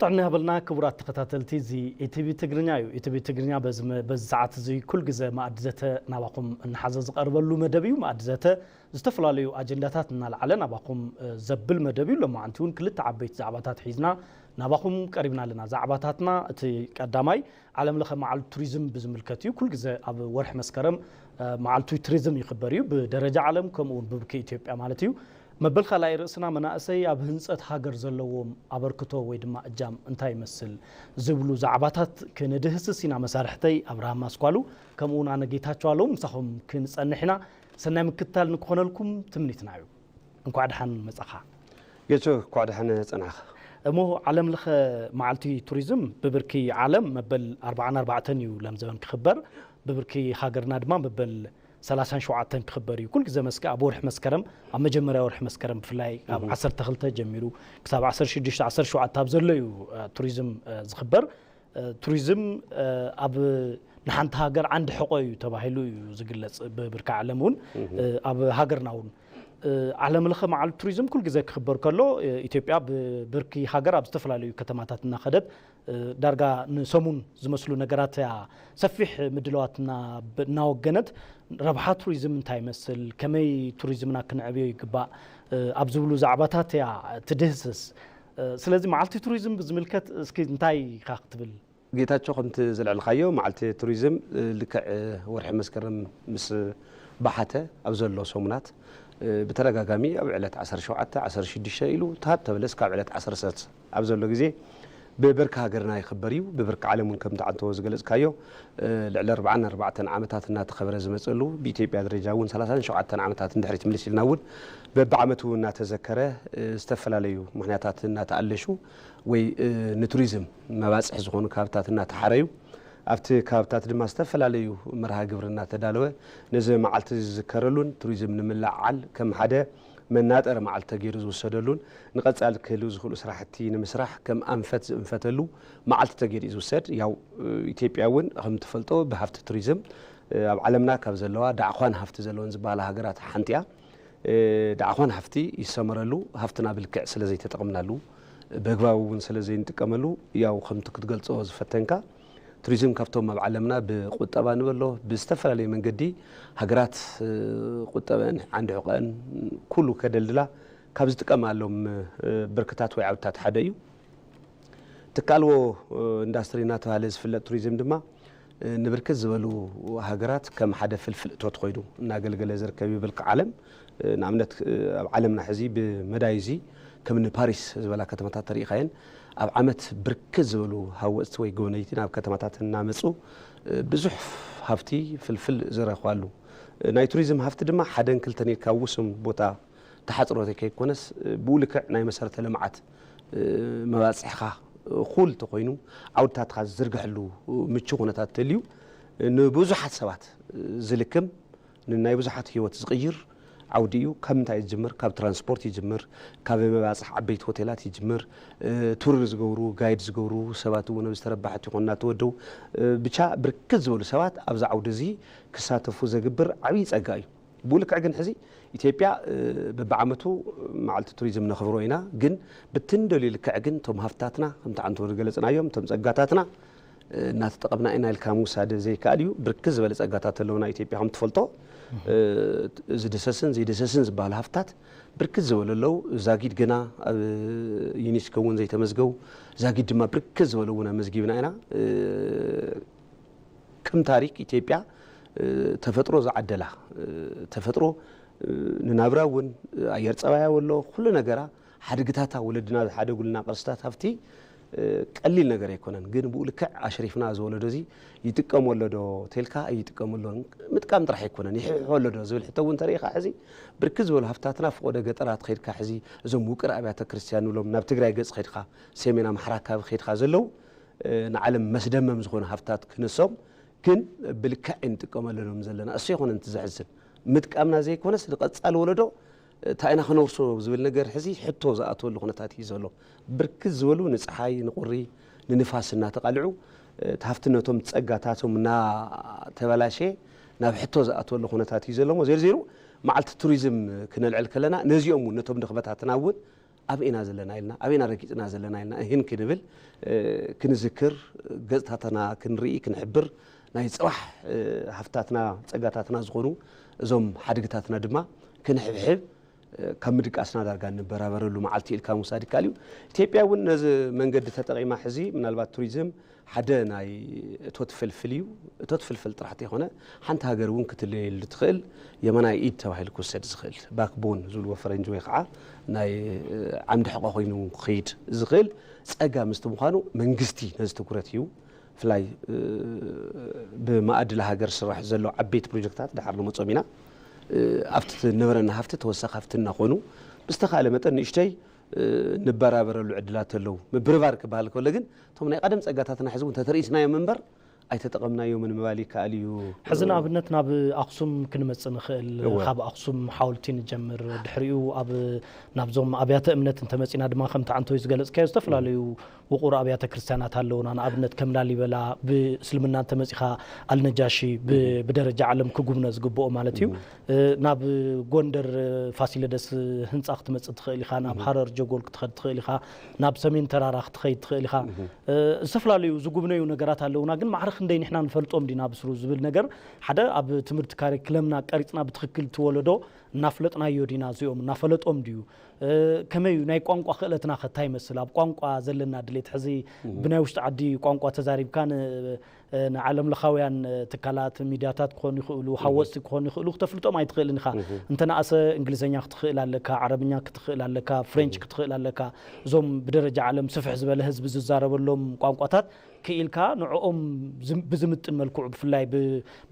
ጥዕና ይሃበልና ክቡራት ተኸታተልቲ፣ እዚ ኢቲቪ ትግርኛ እዩ። ኢቲቪ ትግርኛ በዚ መ-፣ በዚ ሰዓት እዚ ኩል ግዜ መኣዲ ዘተ ናባኹም እናሓዘ ዝቐርበሉ መደብ እዩ። መኣዲ ዘተ ዝተፈላለዩ ኣጀንዳታት እናልዓለ ናባኹም፣ እ፣ ዘብል መደብ እዩ። ሎማዓንቲ እውን ክልተ ዓበይቲ ዛዕባታት ሒዝና ናባኹም ቀሪብና ኣለና። ዛዕባታትና እቲ ቀዳማይ ዓለም ለኸ መዓልቲ ቱሪዝም ብዝምልከት እዩ። ኩል ግዜ ኣብ ወርሒ መስከረም፣ እ፣ መዓልቲ ቱሪዝም ይኽበር እዩ። ብደረጃ ዓለም ከምኡ እውን ብብርኪ ኢትዮጵያ ማለት እዩ። መበል ካልኣይ ርእስና መናእሰይ ኣብ ህንጸት ሃገር ዘለዎም ኣበርክቶ ወይ ድማ እጃም እንታይ ይመስል ዝብሉ ዛዕባታት ክንድህስስ ኢና። መሳርሕተይ ኣብርሃም ኣስኳሉ ከምኡ እውን ኣነ ጌታቸው ኣለዉ ምሳኹም ክንጸንሕ ኢና። ሰናይ ምክትታል ንክኾነልኩም ትምኒትና እዩ። እንኳዕ ደሓን መጻኻ። ጌቾ፣ እንኳዕ ደሓን ጸናሕካ። እሞ ዓለም ለኸ መዓልቲ ቱሪዝም ብብርኪ ዓለም መበል ኣርባዓን ኣርባዕተን እዩ ሎም ዘበን ክኽበር። ብብርኪ ሃገርና ድማ መበል ሰላሳን ሸውዓተን ክኽበር እዩ። ኩል ግዜ መስከ-፣ ኣብ ወርሒ መስከረም፣ ኣብ መጀመርያ ወርሒ መስከረም ብፍላይ ካብ እሁ። ዓሰርተ ክልተ ጀሚሩ ክሳብ ዓሰርተ ሽዱሽተ፣ ዓሰርተ ሸውዓተ ኣብ ዘሎ እዩ፣ እ፣ ቱሪዝም፣ እ፣ ዝኽበር። እ፣ ቱሪዝም፣ እ፣ ኣብ ንሓንቲ ሃገር ዓንዲ ሕቆ እዩ ተባሂሉ እዩ ዝግለጽ። ብብርኪ ዓለም እውን፣ እሁ። እ፣ ኣብ ሃገርና እውን፣ እ፣ ዓለም ለኸ መዓልቲ ቱሪዝም ኩል ግዜ ክኽበር ከሎ፣ እ፣ ኢትዮጵያ ብብርኪ ሃገር ኣብ ዝተፈላለዩ ከተማታት እናኸደት፣ እ፣ ዳርጋ ንሰሙን ዝመስሉ ነገራት እያ ሰፊሕ ምድላዋት እና-፣ ብ-፣ እናወገነት ረብሓ ቱሪዝም እንታይ ይመስል፣ ከመይ ቱሪዝምና ክነዕብዮ ይግባእ፣ እ፣ ኣብ ዝብሉ ዛዕባታት እያ ትድህስስ። እ፣ ስለዚ መዓልቲ ቱሪዝም ብዝምልከት እስኪ እንታይ ኢኻ ክትብል? ጌታቸው፣ ከምቲ ዘልዐልካዮ መዓልቲ ቱሪዝም፣ እ፣ ልክዕ፣ እ፣ ወርሒ መስከረም ምስ ባሓተ ኣብ ዘሎ ሰሙናት፣ እ፣ ብተደጋጋሚ ኣብ ዕለት ዓሰርተ ሸውዓተ፣ ዓሰርተ ሽዱሽተ ኢሉ ተሃብ ተበለስ ካብ ዕለት ዓሰርተ ሰለስተ ኣብ ዘሎ ግዜ ብብርኪ ሃገርና ይኽበር እዩ። ብብርኪ ዓለም እውን ከምቲ ዓንቶ ዝገለጽካዮ፣ እ፣ ልዕሊ ኣርባዓን ኣርባዕተን ዓመታት እናተኸበረ ዝመጸሉ፣ ብኢትዮጵያ ደረጃ እውን ሰላሳን ሸውዓተን ዓመታት ንድሕሪት ምልስ ኢልና እውን በብዓመቱ እናተዘከረ፣ እ፣ ዝተፈላለዩ ምኽንያታት እናተኣለሹ ወይ፣ እ፣ ንቱሪዝም መባጽሒ ዝኾኑ ከባብታት እናተሓረዩ፣ ኣብቲ ከባብታት ድማ ዝተፈላለዩ መርሃ ግብሪ እናተዳለወ ነዚ መዓልቲ ዝዝከረሉን ቱሪዝም ንምልዕዓል ከም ሓደ መናጠሪ መዓልቲ ተገይሩ ዝውሰደሉን ንቐጻሊ ክህልው ዝኽእሉ ስራሕቲ ንምስራሕ ከም ኣንፈት ዝእንፈተሉ መዓልቲ ተገይሩ እዩ ዝውሰድ። ያው፣ እ፣ ኢትዮጵያ እውን ከም ትፈልጦ ብሃፍቲ ቱሪዝም፣ እ፣ ኣብ ዓለምና ካብ ዘለዋ ዳዕኳን ሃፍቲ ዘለወን ዝበሃላ ሃገራት ሓንቲ እያ። እ፣ ዳዕኳን ሃፍቲ ይሰመረሉ፣ ሃፍትና ብልክዕ ስለ ዘይተጠቕምናሉ፣ በግባቡ እውን ስለ ዘይንጥቀመሉ፣ ያው ከምቲ ክትገልጾ ዝፈተንካ፣ ቱሪዝም ካብቶም ኣብ ዓለምና ብቁጠባ ንበሎ፣ ብዝተፈላለየ መንገዲ ሃገራት፣ እ፣ ቁጠበን ዓንዲ ሕቖአን ኩሉ ከደልድላ ካብ ዝጥቀማሎም፣ እ፣ ብርክታት ወይ ዓውድታት ሓደ እዩ። ትካልዎ፣ እ፣ ኢንዳስትሪ እናተባህለ ዝፍለጥ ቱሪዝም ድማ፣ እ፣ ንብርክት ዝበሉ ሃገራት ከም ሓደ ፍልፍል እቶት ኮይኑ እናገልገለ ዝርከብ እዩ ብልኪ ዓለም። እ፣ ንኣብነት፣ እ፣ ኣብ ዓለምና ሕዚ ብመዳይ እዚ ከም እኒ ፓሪስ ዝበላ ከተማታት ተሪኢኻየን ኣብ ዓመት ብርክት ዝበሉ ሃወፅቲ ወይ ጎብነይቲ ናብ ከተማታት እናመፁ፣ እ፣ ብዙሕ ሃፍቲ ፍልፍል ዝረኽባሉ። እ፣ ናይ ቱሪዝም ሃፍቲ ድማ ሓደን ክልተን ኢልካ ውሱን ቦታ ተሓፅሮ ከይኮነስ፣ እ፣ ብኡ ልክዕ ናይ መሰረተ ልምዓት፣ እ፣ መባፅሕኻ እኹል ተኾይኑ ዓውድታትካ ዝዝርግሐሉ ምቹ ኩነታት ተልዩ፣ እ፣ ንብዙሓት ሰባት፣ እ፣ ዝልክም፣ ንናይ ብዙሓት ህይወት ዝቕይር ዓውዲ እዩ። ካብ ምንታይ እዩ ዝጅምር? ካብ ትራንስፖርት ይጅምር፣ ካብ መባፅሕ ዓበይቲ ሆቴላት ይጅምር፣ እ፣ ቱር ዝገብሩ፣ ጋይድ ዝገብሩ ሰባት እውን ኣብዚ ተረባሕቲ ይኾኑ እናተወደው፣ እ፣ ብቻ ብርክት ዝበሉ ሰባት ኣብዚ ዓውዲ እዚ ክሳተፉ ዘግብር ዓብዪ ጸጋ እዩ። ብኡ ልክዕ ግን ሕዚ ኢትዮጵያ፣ እ፣ በብዓመቱ መዓልቲ ቱሪዝም ነኽብሮ ኢና። ግን ብትንደልዩ ልክዕ ግን እቶም ሃፍትታትና ከምቲ ዓንቶ ዝገለጽናዮም እቶም ጸጋታትና፣ እ፣ እናተጠቐምና ኢና ኢልካ ምውሳድ ዘይከኣል እዩ። ብርክት ዝበለ ጸጋታት ኣለውና ኢትዮጵያ ከም ትፈልጦ። እ፣ ዝድህሰስን ዘይድህሰስን ዝበሃሉ ሃፍትታት ብርክት ዝበሉ ኣለዉ። ዛጊድ ገና ኣብ ዩኔስኮ እውን ዘይተመዝገቡ፣ ዛጊድ ድማ ብርክት ዝበሉ እውን ኣመዝጊብና ኢና። እ፣ ከም ታሪክ ኢትዮጵያ፣ እ፣ ተፈጥሮ ዝዓደላ፣ እ፣ ተፈጥሮ፣ እ፣ ንናብራ እውን፣ እ፣ ኣየር ጸባያ ወሎ፣ ኩሉ ነገራ፣ ሓድግታታ፣ ወለድና ዝሓደጉልና ቅርስታት ሃፍቲ፣ እ፣ ቀሊል ነገር ኣይኮነን። ግን ብኡ ልክዕ ኣሽሪፍና እዚ ወለዶ እዚ ይጥቀሞ ኣሎ ዶ ተልካ፣ ኣይጥቀመሎን። ምጥቃም ጥራሕ ኣይኮነን፣ ይሕሕሖ ኣሎ ዶ ዝብል ሕቶ እውን ተሪኢኻ፣ ሕዚ ብርክት ዝበሉ ሃፍትታትና ፈቆዶ ገጠራት ኸይድካ፣ ሕዚ እዞም ውቅር ኣብያተ ክርስቲያን ንብሎም፣ ናብ ትግራይ ገጽ ኸይድካ፣ ሰሜን ኣምሓራ ኣካባቢ ኸይድካ ዘለዉ፣ እ፣ ንዓለም መስደመም ዝኾኑ ሃፍትታት ክነሶም፣ ግን ብልክዕ ኣይንጥቀመሉን ዘለና። እሱ ይኾነ እቲ ዘሕዝን። ምጥቃምና ዘይኮነስ ንቐጻሊ ወለዶ፣ እ፣ እንታይ ኢና ክነውርሶ ዝብል ነገር ሕዚ ሕቶ ዝኣተወሉ ኩነታት እዩ ዘሎ። ብርክት ዝበሉ ንጸሓይ፣ ንቁሪ፣ ንንፋስ እናተቓልዑ፣ እ፣ እቲ ሃፍትነቶም ጸጋታቶም እናተበላሸ ናብ ሕቶ ዝኣተወሉ ኩነታት እዩ ዘሎ። እሞ ዜሩ ዜሩ መዓልቲ ቱሪዝም ክነልዕል ከለና ነዚኦም እውን ነቶም ድኽመታትና እውን ኣበይ ኢና ዘለና ኢልና፣ ኣበይ ኢና ረጊጽና ዘለና ኢልና እህን ክንብል፣ እ፣ ክንዝክር፣ ገጽታትና ክንርኢ፣ ክንሕብር፣ ናይ ጽባሕ፣ እ፣ ሃፍታትና፣ ጸጋታትና ዝኾኑ እዞም ሓድግታትና ድማ ክንሕብሕብ፣ እ፣ ካብ ምድቃስና ዳርጋ እንበራበረሉ መዓልቲ ኢልካ ምውሳድ ይከኣል እዩ። ኢትዮጵያ እውን ነዚ መንገዲ ተጠቒማ ሕዚ ምናልባት ቱሪዝም ሓደ ናይ እቶት ፍልፍል እዩ። እቶት ፍልፍል ጥራሕ ዘይኮነ፣ ሓንቲ ሃገር እውን ክትለየሉ ትኽእል የማናይ ኢድ ተባሂሉ ክውሰድ ዝኽእል፣ ባክቦን ዝብልዎ ፈረንጂ፣ ወይ ከዓ ናይ፣ እ፣ ዓንዲ ሕቖ ኮይኑ ክኸይድ ዝኽእል ጸጋ ምስቲ ምዃኑ መንግስቲ ነዚ ትኩረት እዩ። ብፍላይ፣ እ፣ ብመኣዲ ለሃገር ዝስራሕ ዘሎ ዓበይቲ ፕሮጀክታት ድሓር ንመጾም ኢና። እ፣ ኣብቲ ዝነበረና ሃፍቲ ተወሳኺ ሃፍቲ እናኾኑ ብዝተኻእለ መጠን ንእሽተይ፣ እ፣ ንበራበረሉ ዕድላት ኣለዉ። ምብርባር ክበሃል ከሎ ግን እቶም ናይ ቀደም ጸጋታትና ሕዚ እውን ተተርኢስናዮም እምበር ኣይተጠቐምናዮምን ምባል ይከኣል እዩ። ሕዚ ንኣብነት ናብ ኣኽሱም ክንመጽእ ንኽእል። እወ። ካብ ኣኽሱም ሓወልቲ ንጀምር። ድሕሪኡ ኣብ፣ ናብዞም ኣብያተ እምነት እንተመጺና ድማ ከምቲ ዓንቶይ ዝገለጽካዮ ዝተፈላለዩ ውቑር ኣብያተ ክርስቲያናት ኣለዉና። ንኣብነት ከም ላሊበላ፣ ብእስልምና እንተመጺኻ ኣልነጃሺ ብ-፣ ብደረጃ ዓለም ክጉብነ ዝግብኦ ማለት እዩ። እ፣ ናብ ጎንደር ፋሲለደስ ህንጻ ክትመጽእ ትኽእል ኢኻ፣ ናብ ሃረር ጀጎል ክትኸድ ትኽእል ኢኻ፣ ናብ ሰሜን ተራራ ክትኸይድ ትኽእል ኢኻ። እ፣ ዝተፈላለዩ ዝጉብነዩ ነገራት ኣለዉና፣ ግን ማዕረ ክንደይ ንሕና ንፈልጦም ዲና ብስሩ ዝብል ነገር፣ ሓደ ኣብ ትምህርቲ ካሪክለምና ቀሪጽና ብትኽክል እቲ ወለዶ እናፍለጥናዮ ዲና፣ እዚኦም እናፈለጦም ድዩ? እ፣ ከመይ እዩ ናይ ቋንቋ ክእለትና ከ እንታይ ይመስል? ኣብ ቋንቋ ዘለና ድሌት፣ ሕዚ ብናይ ውሽጢ ዓዲ ቋንቋ ተዛሪብካ ን-፣ እ፣ ንዓለም ለኻውያን፣ እ፣ ትካላት ሚድያታት ክኾኑ ይኽእሉ፣ ሃወፅቲ ክኾኑ ይኽእሉ፣ ክተፍልጦም ኣይትኽእልን ኢኻ። እንተነኣሰ እንግሊዝኛ ክትኽእል ኣለካ፣ ዓረብኛ ክትኽእል ኣለካ፣ ፍሬንች ክትኽእል ኣለካ። እዞም ብደረጃ ዓለም ስፍሕ ዝበለ ህዝቢ ዝዛረበሎም ቋንቋታት ክኢልካ ንዕኦም ዝም-፣ ብዝምጥን መልክዑ፣ ብፍላይ ብ-፣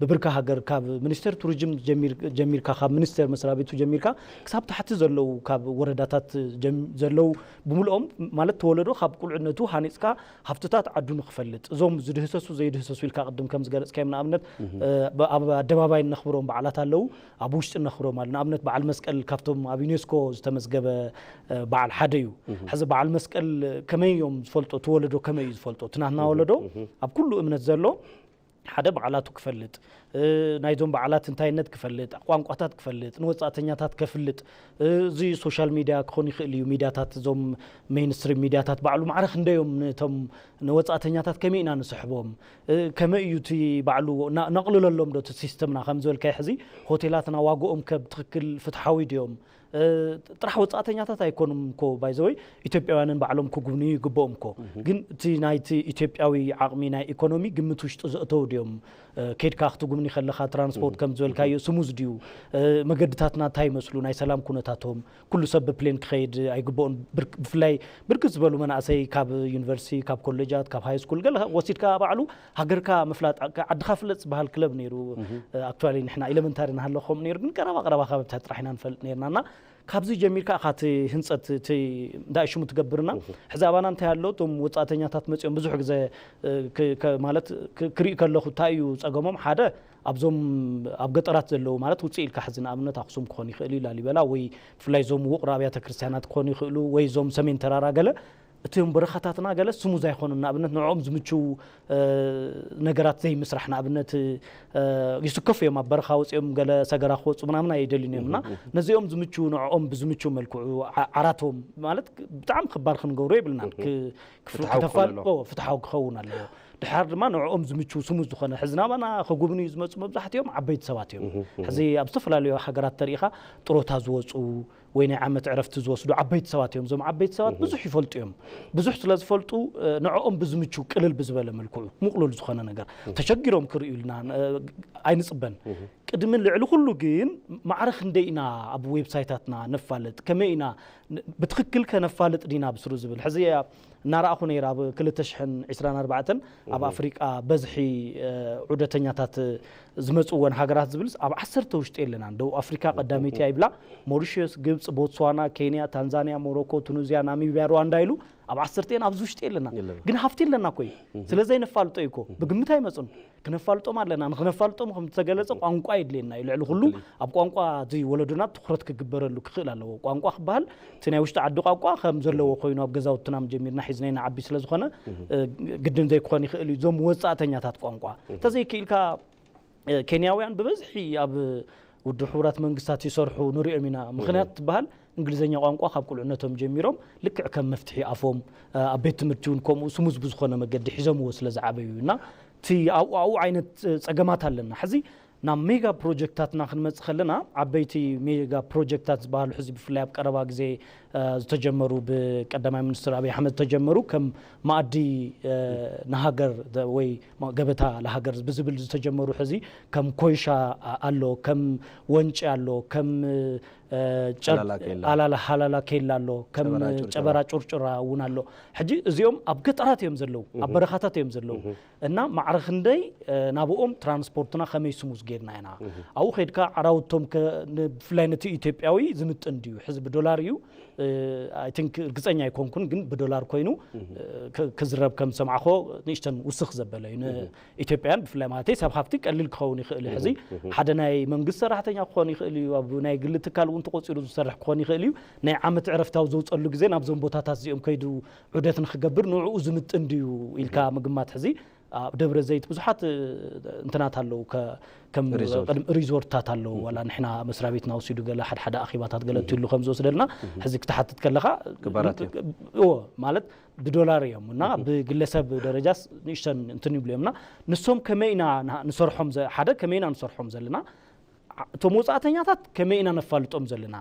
ብብርኪ ሃገር ካብ ሚኒስቴር ቱሪዝም ጀሚር-፣ ጀሚርካ፣ ካብ ሚኒስቴር መስሪያ ቤቱ ጀሚርካ ክሳብ ታሕቲ ዘለዉ፣ ካብ ወረዳታት ጀም-፣ ዘለዉ ብምልኦም፣ ማለት ተወለዶ ካብ ቁልዕነቱ ሃኒፅካ ሃፍትታት ዓዱ ንክፈልጥ፣ እዞም ዝድህሰሱ ዘይድህሰሱ ኢልካ ቅድም ከም ዝገለፅካዮም፣ ንኣብነት፣ እ፣ ብ-፣ ኣብ ኣደባባይ እነኽብሮም በዓላት ኣለዉ፣ ኣብ ውሽጢ እነኽብሮም ኣለ። ንኣብነት በዓል መስቀል ካብቶም ኣብ ዩኔስኮ ዝተመዝገበ፣ እ፣ በዓል ሓደ እዩ። ሕዚ በዓል መስቀል ከመይ እዮም ዝፈልጦ? እቲ ወለዶ ከመይ እዩ ዝፈልጦ? እቲ ናትና ወለዶ ኣብ ኩሉ እምነት ዘሎ ሓደ በዓላቱ ክፈልጥ፣ እ፣ ናይዞም በዓላት እንታይነት ክፈልጥ፣ ቋንቋታት ክፈልጥ፣ ንወጻእተኛታት ከፍልጥ፣ እ፣ እዚ ሶሻል ሚድያ ክኾን ይኽእል እዩ፣ ሚድያታት፣ እዞም ሜይንስትሪም ሚድያታት ባዕሉ ማዕረ ክንደዮም ንቶም ንወጻእተኛታት ከመይ ኢና ንስሕቦም? እ፣ ከመይ እዩ እቲ ባዕሉ ና-፣ ነቕልለሎም ዶ እቲ ሲስተምና? ከም ዝበልካዮ ሕዚ ሆቴላትና ዋግኦም ከ ብትኽክል ፍትሓዊ ድዮም? እ፣ ጥራሕ ወጻእተኛታት ኣይኮኑም እኮ፣ ባይዘወይ ኢትዮጵያውያንን ባዕሎም ክጉብንዩ ይግብኦም እኮ። ግን እቲ ናይቲ ኢትዮጵያዊ ዓቕሚ ናይ ኢኮኖሚ ግምት ውሽጢ ዘእተው ድዮም? እ፣ ኬድካ ክትጉብኒ ከለኻ ትራንስፖርት ከም ዝበልካዮ ስሙዝ ድዩ? እ፣ መገድታትና እንታይ ይመስሉ? ናይ ሰላም ኩነታቶም? ኩሉ ሰብ ብፕሌን ክኸይድ ኣይግብኦን። ብርክ-፣ ብፍላይ ብርክት ዝበሉ መናእሰይ ካብ ዩኒቨርሲቲ፣ ካብ ኮሌጃት፣ ካብ ሃይ ስኩል ገለ ወሲድካ ባዕሉ ሃገርካ ምፍላጥ፣ ዓ-፣ ዓድኻ ፍለጥ ዝበሃል ክለብ ነይሩ። እ፣ ኣክቹዋሊ ንሕና ኤሌመንታሪ ንሃለኹም ነይሩ፣ ግን ቀረባ ቀረባ ከባብታት ጥራሕ ኢና ንፈልጥ ነይርና። እና ካብዚ ጀሚርካ ኢኻ እቲ ህንጸት፣ እቲ እንዳ ሽሙ ትገብርና። ሕዚ ኣባና እንታይ ኣሎ፣ እቶም ወጻእተኛታት መጺኦም ብዙሕ ግዜ፣ እ፣ ክ-፣ ከ-፣ ማለት ክ-፣ ክርኢ ከለኹ እንታይ እዩ ጸገሞም? ሓደ ኣብዞም ኣብ ገጠራት ዘለዉ፣ ማለት ውጽእ ኢልካ ሕዚ ንኣብነት ኣኽሱም ክኾን ይኽእል እዩ፣ ላሊበላ፣ ወይ ብፍላይ እዞም ውቕር ኣብያተ ክርስቲያናት ክኾኑ ይኽእሉ፣ ወይ እዞም ሰሜን ተራራ ገለ፣ እቶም በረኻታትና ገለ ስሙዝ ኣይኮኑን። ንኣብነት ንዕኦም ዝምችው፣ እ፣ ነገራት ዘይምስራሕ፣ ንኣብነት፣ እ፣ ይስከፉ እዮም። ኣብ በረኻ ወጺኦም ገለ ሰገራ ክወጹ ምናምን ኣይደልዩን እዮም። እና ነዚኦም ዝምችው፣ ንዕኦም ብዝምችው መልክዑ ዓ-፣ ዓራቶም ማለት ብጣዕሚ ክባር ክንገብሮ የብልናን። ክ-፣ ክፍ-፣ ፍትሓዊ ክተፋል-፣ ክኸውን ኣለዎ። ኦ፣ ፍትሓዊ ክኸውን ኣለዎ። ድሓር ድማ ንዕኦም ዝምችው ስሙዝ ዝኾነ፣ ሕዚ ናባና ክጉብንዩ ዝመጹ መብዛሕትኦም ዓበይቲ ሰባት እዮም። ሕዚ ኣብ ዝተፈላለዩ ሃገራት ተሪኢኻ ጥሮታ ዝወጹ ወይ ናይ ዓመት ዕረፍቲ ዝወስዱ ዓበይቲ ሰባት እዮም። እዞም ዓበይቲ ሰባት ብዙሕ ይፈልጡ እዮም። ብዙሕ ስለ ዝፈልጡ፣ እ፣ ንዕኦም ብዝምችው ቅልል ብዝበለ መልክዑ፣ ምቕሉል ዝኾነ ነገር፣ ተሸጊሮም ክርእዩልና፣ እ፣ ኣይንጽበን። ቅድምን ልዕሊ ኩሉ ግን ማዕረ ክንደይ ኢና ኣብ ዌብሳይታትና ነፋልጥ? ከመይ ኢና ን-፣ ብትኽክል ከ ነፋልጥ ዲና ብስሩ ዝብል? ሕዚ እናረኣኹ ነይረ፣ ኣብ ክልተ ሽሕን ዕስራን ኣርባዕተን ኣብ ኣፍሪቃ በዝሒ፣ እ፣ ዑደተኛታት ዝመጽእወን ሃገራት ዝብልስ ኣብ ዓሰርተ ውሽጢ የለናን። ደቡብ ኣፍሪካ ቀዳመይቲ እያ ይብላ፣ ሞሪሽስ፣ ግብጽ፣ ቦትስዋና፣ ኬንያ፣ ታንዛንያ፣ ሞሮኮ፣ ቱኒዝያ፣ ናሚብያ፣ ሩዋንዳ ኢሉ ኣብ ዓሰርተ እየን ኣብዚ ውሽጢ የለናን። የለና። ግን ሃፍቲ ኣለና እኮ እዩ። ስለዚ ነፋልጦ እዩ እኮ። ብግምት ኣይመጹን። ክነፋልጦም ኣለና። ንክነፋልጦም ከም ዝተገለጸ ቋንቋ የድልየና እዩ። ልዕሊ ኩሉ ኣብ ቋንቋ እዚ ወለዶና ትኹረት ክግበረሉ ክኽእል ኣለዎ። ቋንቋ ክበሃል እቲ ናይ ውሽጢ ዓዲ ቋንቋ ከም ዘለዎ ኮይኑ ኣብ ገዛውትና ጀሚርና ሒዝና ኢና ዓቢ ስለ ዝኾነ፣ እ፣ ግድን ዘይክኾን ይኽእል እዩ። እዞም ወጻእተኛታት ቋንቋ እንተዘይክኢልካ፣ እ፣ ኬንያውያን ብበዝሒ ኣብ ውድብ ሕቡራት መንግስታት ይሰርሑ ንሪኦም ኢና። ምኽንያት ትበሃል እንግሊዝኛ ቋንቋ ካብ ቁልዕነቶም ጀሚሮም ልክዕ ከም መፍትሒ ኣፎም ኣብ ቤት ትምህርቲ እውን ከምኡ ስሙዝ ብዝኾነ መገዲ ሒዞምዎ ስለ ዝዓበዩ እና እቲ ኣብኡ ኣብኡ ዓይነት ፀገማት ኣለና። ሕዚ ናብ ሜጋ ፕሮጀክታትና ክንመፅእ ከለና ዓበይቲ ሜጋ ፕሮጀክታት ዝበሃሉ ሕዚ ብፍላይ ኣብ ቀረባ ግዜ ዝተጀመሩ ብቀዳማይ ሚኒስትር ኣብይ ኣሕመድ ዝተጀመሩ ከም ማኣዲ ንሃገር ወይ ገበታ ለሃገር ብዝብል ዝተጀመሩ ሕዚ ከም ኮይሻ ኣሎ፣ ከም ወንጪ ኣሎ፣ ከም ሃላላ ኬላ ኣሎ፣ ከም ጨበራ ጩርጩራ እውን ኣሎ። ሕጂ እዚኦም ኣብ ገጠራት እዮም ዘለዉ፣ ኣብ በረኻታት እዮም ዘለዉ እና ማዕረ ክንደይ ናብኦም ትራንስፖርትና ከመይ ስሙዝ ጌርና ኢና ኣብኡ ከድካ ዓራውቶም ብፍላይ ነቲ ኢትዮጵያዊ ዝምጥን ድዩ ሕዚ ብዶላር እዩ I think እርግፀኛ ኣይኮንኩን ግን ብዶላር ኮይኑ ክዝረብ ከም ዝሰማዕኮ ንእሽተን ውስኽ ዘበለ እዩ ኢትዮጵያን ብፍላይ ማለት ሰብ ሃፍቲ ቀሊል ክኸውን ይኽእል እዩ ሕዚ ሓደ ናይ መንግስት ሰራሕተኛ ክኾን ይኽእል እዩ ኣብ ናይ ግሊ ትካል እውን ተቆፂሩ ዝሰርሕ ክኾን ይኽእል እዩ ናይ ዓመት ዕረፍታዊ ዘውፀሉ ግዜ ናብዞም ቦታታት እዚኦም ከይዱ ዑደት ንክገብር ንዕኡ ዝምጥን ድዩ ኢልካ ምግማት ሕዚ ኣብ ደብረ ዘይት ብዙሓት እንትናት ኣለዉ ከም ሪዞርትታት ኣለዉ ዋላ ንሕና መስሪያ ቤትና ወሲዱ ገለ ሓደ ሓደ ኣኺባታት ገለ እትህሉ ከም ዝወስደልና ሕዚ ክትሓትት ከለኻ ማለት ብዶላር እዮም እና ብግለሰብ ደረጃስ ንእሽተን እንትን ይብሉ እዮም እና ንሶም ከመይ ኢና ንሰርሖም ሓደ ከመይ ኢና ንሰርሖም ዘለና እቶም ወፃእተኛታት ከመይ ኢና ነፋልጦም ዘለና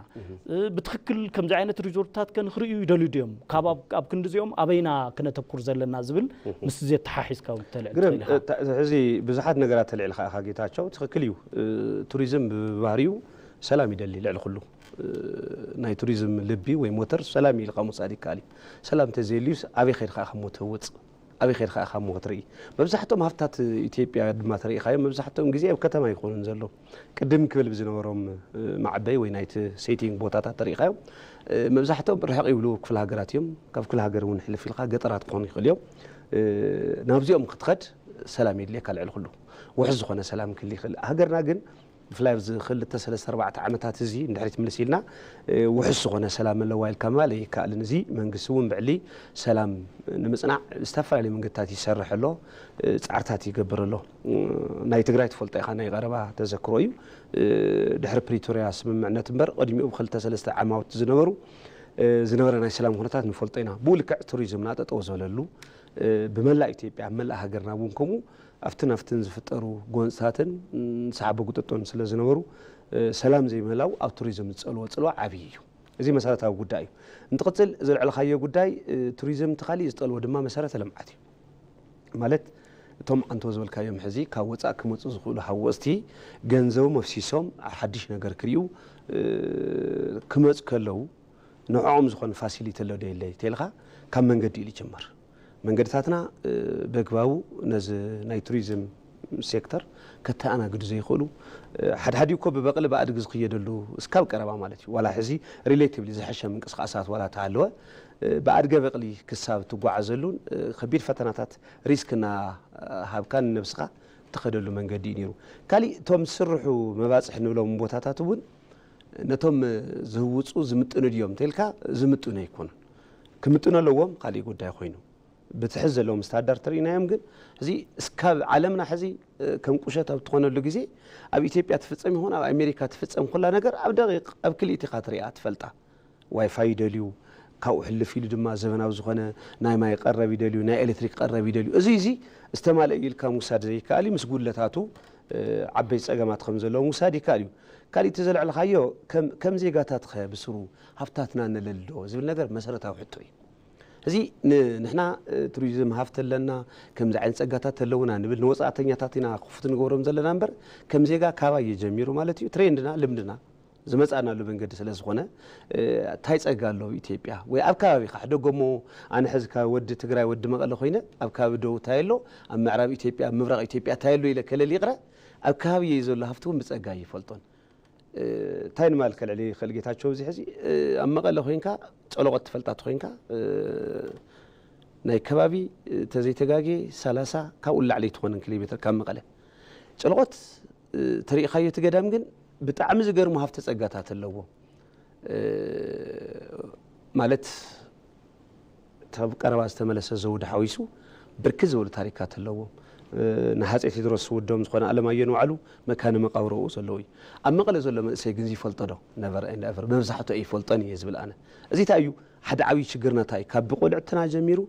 ብትክክል ከምዚ ዓይነት ሪዞርትታት ከንክርእዩ ይደልዩ ድዮም ካብ ኣብ ክንዲ እዚኦም ኣበይና ክነተኩር ዘለና ዝብል ምስ ዘተሓሒዝካ እውን ተልዕል ትኽእል ኢኻ። ሕዚ ብዙሓት ነገራት ተልዕልካ ኢኻ ጌታቸው ትኽክል እዩ ቱሪዝም ብባህሪኡ ሰላም ይደሊ ልዕሊ ኩሉ ናይ ቱሪዝም ልቢ ወይ ሞተር ሰላም እዩ ኢልካ ምውሳድ ይከኣል እዩ ሰላም ተዘየልዩስ ኣበይ ከድካ ኢኻ ሞ ተውፅእ ኣበይ ከድካ ኢኻ እሞ ክትርኢ መብዛሕትኦም ሃፍታት ኢትዮጵያ ድማ ተሪኢኻዮም መብዛሕትኦም ግዜ ኣብ ከተማ ኣይኮኑን ዘሎ ቅድም ክብል ብዝነበሮም ማዕበይ ወይ ናይቲ ሴቲንግ ቦታታት ተሪኢኻዮም መብዛሕትኦም ርሕቕ ይብሉ ክፍለ ሃገራት እዮም ካብ ክፍለ ሃገር እውን ሕልፍ ኢልካ ገጠራት ክኾኑ ይኽእል እዮም ናብዚኦም ክትኸድ ሰላም የድልየካ ልዕሊ ኩሉ ውሕስ ዝኾነ ሰላም ክህል ይኽእል ሃገርና ግን ብፍላይ ኣብዚ ክልተ ሰለስተ ኣርባዕተ ዓመታት እዚ ንድሕሪት ምልስ ኢልና ውሕስ ዝኾነ ሰላም ኣለዋ ኢልካ ምባል ኣይከኣልን። እዚ መንግስቲ እውን ብዕሊ ሰላም ንምፅናዕ ዝተፈላለዩ መንገድታት ይሰርሕ ኣሎ፣ ፃዕርታት ይገብር ኣሎ። ናይ ትግራይ ትፈልጦ ኢኻ፣ ናይ ቀረባ ተዘክሮ እዩ። ድሕሪ ፕሪቶርያ ስምምዕነት እምበር ቅድሚኡ ብክልተ ሰለስተ ዓማውቲ ዝነበሩ ዝነበረ ናይ ሰላም ኩነታት ንፈልጦ ኢና። ብኡ ልክዕ ቱሪዝምና ጠጠው ዝበለሉ ብመላእ ኢትዮጵያ ኣብ መላእ ሃገርና እውን ከምኡ ኣብትን ኣብትን ዝፍጠሩ ጎንፅታትን ሰሓቦ ጉጥጦን ስለ ዝነበሩ ሰላም ዘይምህላው ኣብ ቱሪዝም ዝፀልዎ ፅልዋ ዓብዪ እዩ። እዚ መሰረታዊ ጉዳይ እዩ። እንትቕፅል ዘልዕልካዮ ጉዳይ ቱሪዝም እቲ ካሊእ ዝጠልቦ ድማ መሰረተ ልምዓት እዩ። ማለት እቶም ኣንቶ ዝበልካዮም ሕዚ ካብ ወፃእ ክመፁ ዝኽእሉ ሃወፅቲ ገንዘቦም ኣፍሲሶም ሓድሽ ነገር ክርእዩ ክመፁ ከለዉ ንዕኦም ዝኾነ ፋሲሊቲ ኣሎ ዶ የለይ ተልካ ካብ መንገዲ ኢሉ ይጀመር። መንገድታትና በግባቡ ነዚ ናይ ቱሪዝም ሴክተር ከተኣናግዱ ዘይኽእሉ ሓድሓዲ እኮ ብበቕሊ ብኣድጊ ዝኽየደሉ እስካብ ቀረባ ማለት እዩ ዋላ ሕዚ ሪሌቲቭሊ ዝሐሸ ምንቅስቃሳት ዋላ ተሃለወ ብኣድገ በቕሊ ክሳብ ትጓዓዘሉን ከቢድ ፈተናታት ሪስክ እና ሃብካ ንነብስኻ ትኸደሉ መንገዲ እዩ ነይሩ። ካሊእ እቶም ዝስርሑ መባፅሒ ንብሎም ቦታታት እውን ነቶም ዝህውፁ ዝምጥኑ ድዮም እንተልካ ዝምጥኑ ኣይኮኑን። ክምጥኑ ኣለዎም ካሊእ ጉዳይ ኮይኑ ብትሕዚ ዘለዎም ስታንዳርድ ተርኢናዮም ግን እዚ እስካብ ዓለምና ሕዚ ከም ቁሸት ኣብ ትኾነሉ ግዜ ኣብ ኢትዮጵያ ትፍፀም ይኹን ኣብ ኣሜሪካ ትፍፀም ኩላ ነገር ኣብ ደቂቕ ኣብ ክልኢት ኢኻ ትሪኣ ትፈልጣ። ዋይፋይ ይደልዩ ካብኡ ሕልፍ ኢሉ ድማ ዘበናዊ ዝኾነ ናይ ማይ ቀረብ ይደልዩ ናይ ኤሌክትሪክ ቀረብ ይደልዩ እዚ እዚ ዝተማልአ ኢልካ ምውሳድ ዘይከኣል እዩ ምስ ጉድለታቱ ዓበይቲ ፀገማት ከም ዘለዎም ምውሳድ ይከኣል እዩ። ካሊእ እቲ ዘልዕልካዮ ከም ዜጋታት ኸ ብስሩ ሃፍትታትና ነለሊ ዶ ዝብል ነገር መሰረታዊ ሕቶ እዩ። ሕዚ ንሕና ቱሪዝም ሃፍቲ ኣለና ከምዚ ዓይነት ፀጋታት ኣለውና ንብል ንወፃእተኛታት ኢና ክፉት ንገብሮም ዘለና እምበር ከም ዜጋ ካባይ እዩ ጀሚሩ ማለት እዩ ትሬንድና ልምድና ዝመፃእናሉ መንገዲ ስለ ዝኾነ እንታይ ፀጋ ኣለዎ ኢትዮጵያ ወይ ኣብ ከባቢኻ ሕደጎሞ ኣነ ሕዚ ካብ ወዲ ትግራይ ወዲ መቐለ ኮይነ ኣብ ከባቢ ደቡብ እንታይ ኣሎ ኣብ ምዕራብ ኢትዮጵያ ኣብ ምብራቕ ኢትዮጵያ እንታይ ኣሎ ኢለ ከለል ይቕረ ኣብ ከባቢ እየ ዘሎ ሃፍቲ እውን ብፀጋ ይፈልጦን እንታይ ንማልከ ልዕሊ ይኽእል ጌታቸው እዚ ሕዚ ኣብ መቐለ ኮይንካ ጨለቆት ትፈልጣ ተኮይንካ ናይ ከባቢ ተዘይተጋጌ ሰላሳ ካብኡ ላዕሊ ኣይትኾንን ኪሎ ሜትር ካብ መቐለ ጨለቆት ተሪኢኻዮ እቲ ገዳም ግን ብጣዕሚ ዝገርሙ ሃፍቲ ፀጋታት ኣለዎ ማለት ካብ ቀረባ ዝተመለሰ ዘውዲ ሓዊሱ ብርክት ዝበሉ ታሪካት ኣለዎም ንሃፀይ ቴድሮስ ወዶም ዝኾነ ኣለማየሁ ንባዕሉ መካነ መቃብሮኡ ዘለዎ እዩ። ኣብ መቐለ ዘሎ መንእሰይ ግን ዝፈልጦ ዶ? ነቨር ኤንድ ኤቨር። መብዛሕትኡ ኣይፈልጦን እየ ዝብል ኣነ። እዚ እንታይ እዩ? ሓደ ዓብዪ ችግርና እንታይ እዩ? ካብ ብቆልዕትና ጀሚሩ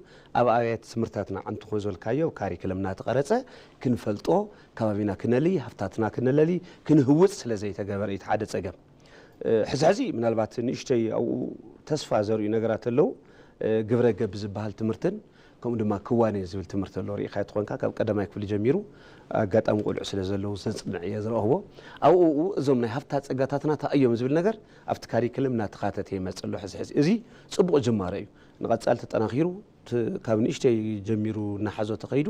ኣብ ኣብያተ ትምህርታትና፣ ኣንትኾ ዝበልካዮ ካሪክለም እናተቐረፀ ክንፈልጦ፣ ከባቢና ክነሊ፣ ሃፍታትና ክነለሊ፣ ክንህውፅ ስለ ዘይተገበረ እዩ እቲ ሓደ ፀገም። ሕዚ ሕዚ ምናልባት ንእሽተይ ኣብኡ ተስፋ ዘርእዩ ነገራት ኣለዉ። ግብረ ገብ ዝበሃል ትምህርትን ከምኡ ድማ ክዋኔ ዝብል ትምህርቲ ኣሎ። ርኢኻ ተኾንካ ካብ ቀዳማይ ክፍሊ ጀሚሩ ኣጋጣሚ ቆልዑ ስለ ዘለዉ ዘጽንዕ እየ ዝረኽቦ። ኣብኡ እዞም ናይ ሃፍታ ጸጋታትና እንታይ እዮም ዝብል ነገር ኣብቲ ካሪክለም እናተኻተተ ይመጽእ ኣሎ። ሕዚ ሕዚ እዚ ጽቡቕ ጅማሮ እዩ። ንቐጻሊ ተጠናኺሩ ት- ካብ ንእሽተይ ጀሚሩ እናሓዞ ተኸይዱ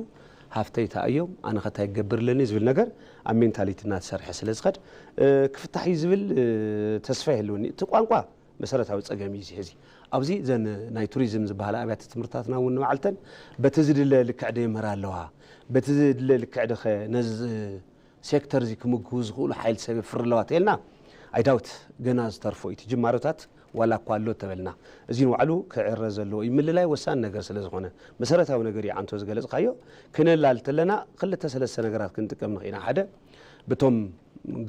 ሃፍተይ እንታይ እዮም፣ ኣነ ኸ እንታይ ክገብር ኣለኒ ዝብል ነገር ኣብ ሜንታሊቲ እናተሰርሐ ስለ ዝኸድ ክፍታሕ እዩ ዝብል ተስፋ ይህልወኒ። እቲ ቋንቋ መሰረታዊ ጸገም እዩ እዚ ሕዚ። ኣብዚ ዘን ናይ ቱሪዝም ዝበሃላ ኣብያተ ትምህርትታትና እውን ንባዕልተን በቲ ዝድለ ልክዕ ዶ ይምህራ ኣለዋ፣ በቲ ዝድለ ልክዕ ዶ ኸ ነዚ ሴክተር እዚ ክምግቡ ዝኽእሉ ሓይሊ ሰብ የፍሪ ኣለዋ ተልና፣ ኣይዳውት ገና ዝተርፎ እዩ። እቲ ጅማሮታት ዋላ እኳ ኣሎ ተበልና፣ እዚ ንባዕሉ ክዕረ ዘለዎ እዩ። ምልላይ ወሳኒ ነገር ስለ ዝኾነ፣ መሰረታዊ ነገር እዩ። ዓንቶ ዝገለጽካዮ ክነላል ተለና ክልተ ሰለስተ ነገራት ክንጥቀም ንኽእል ኢና። ሓደ፣ በቶም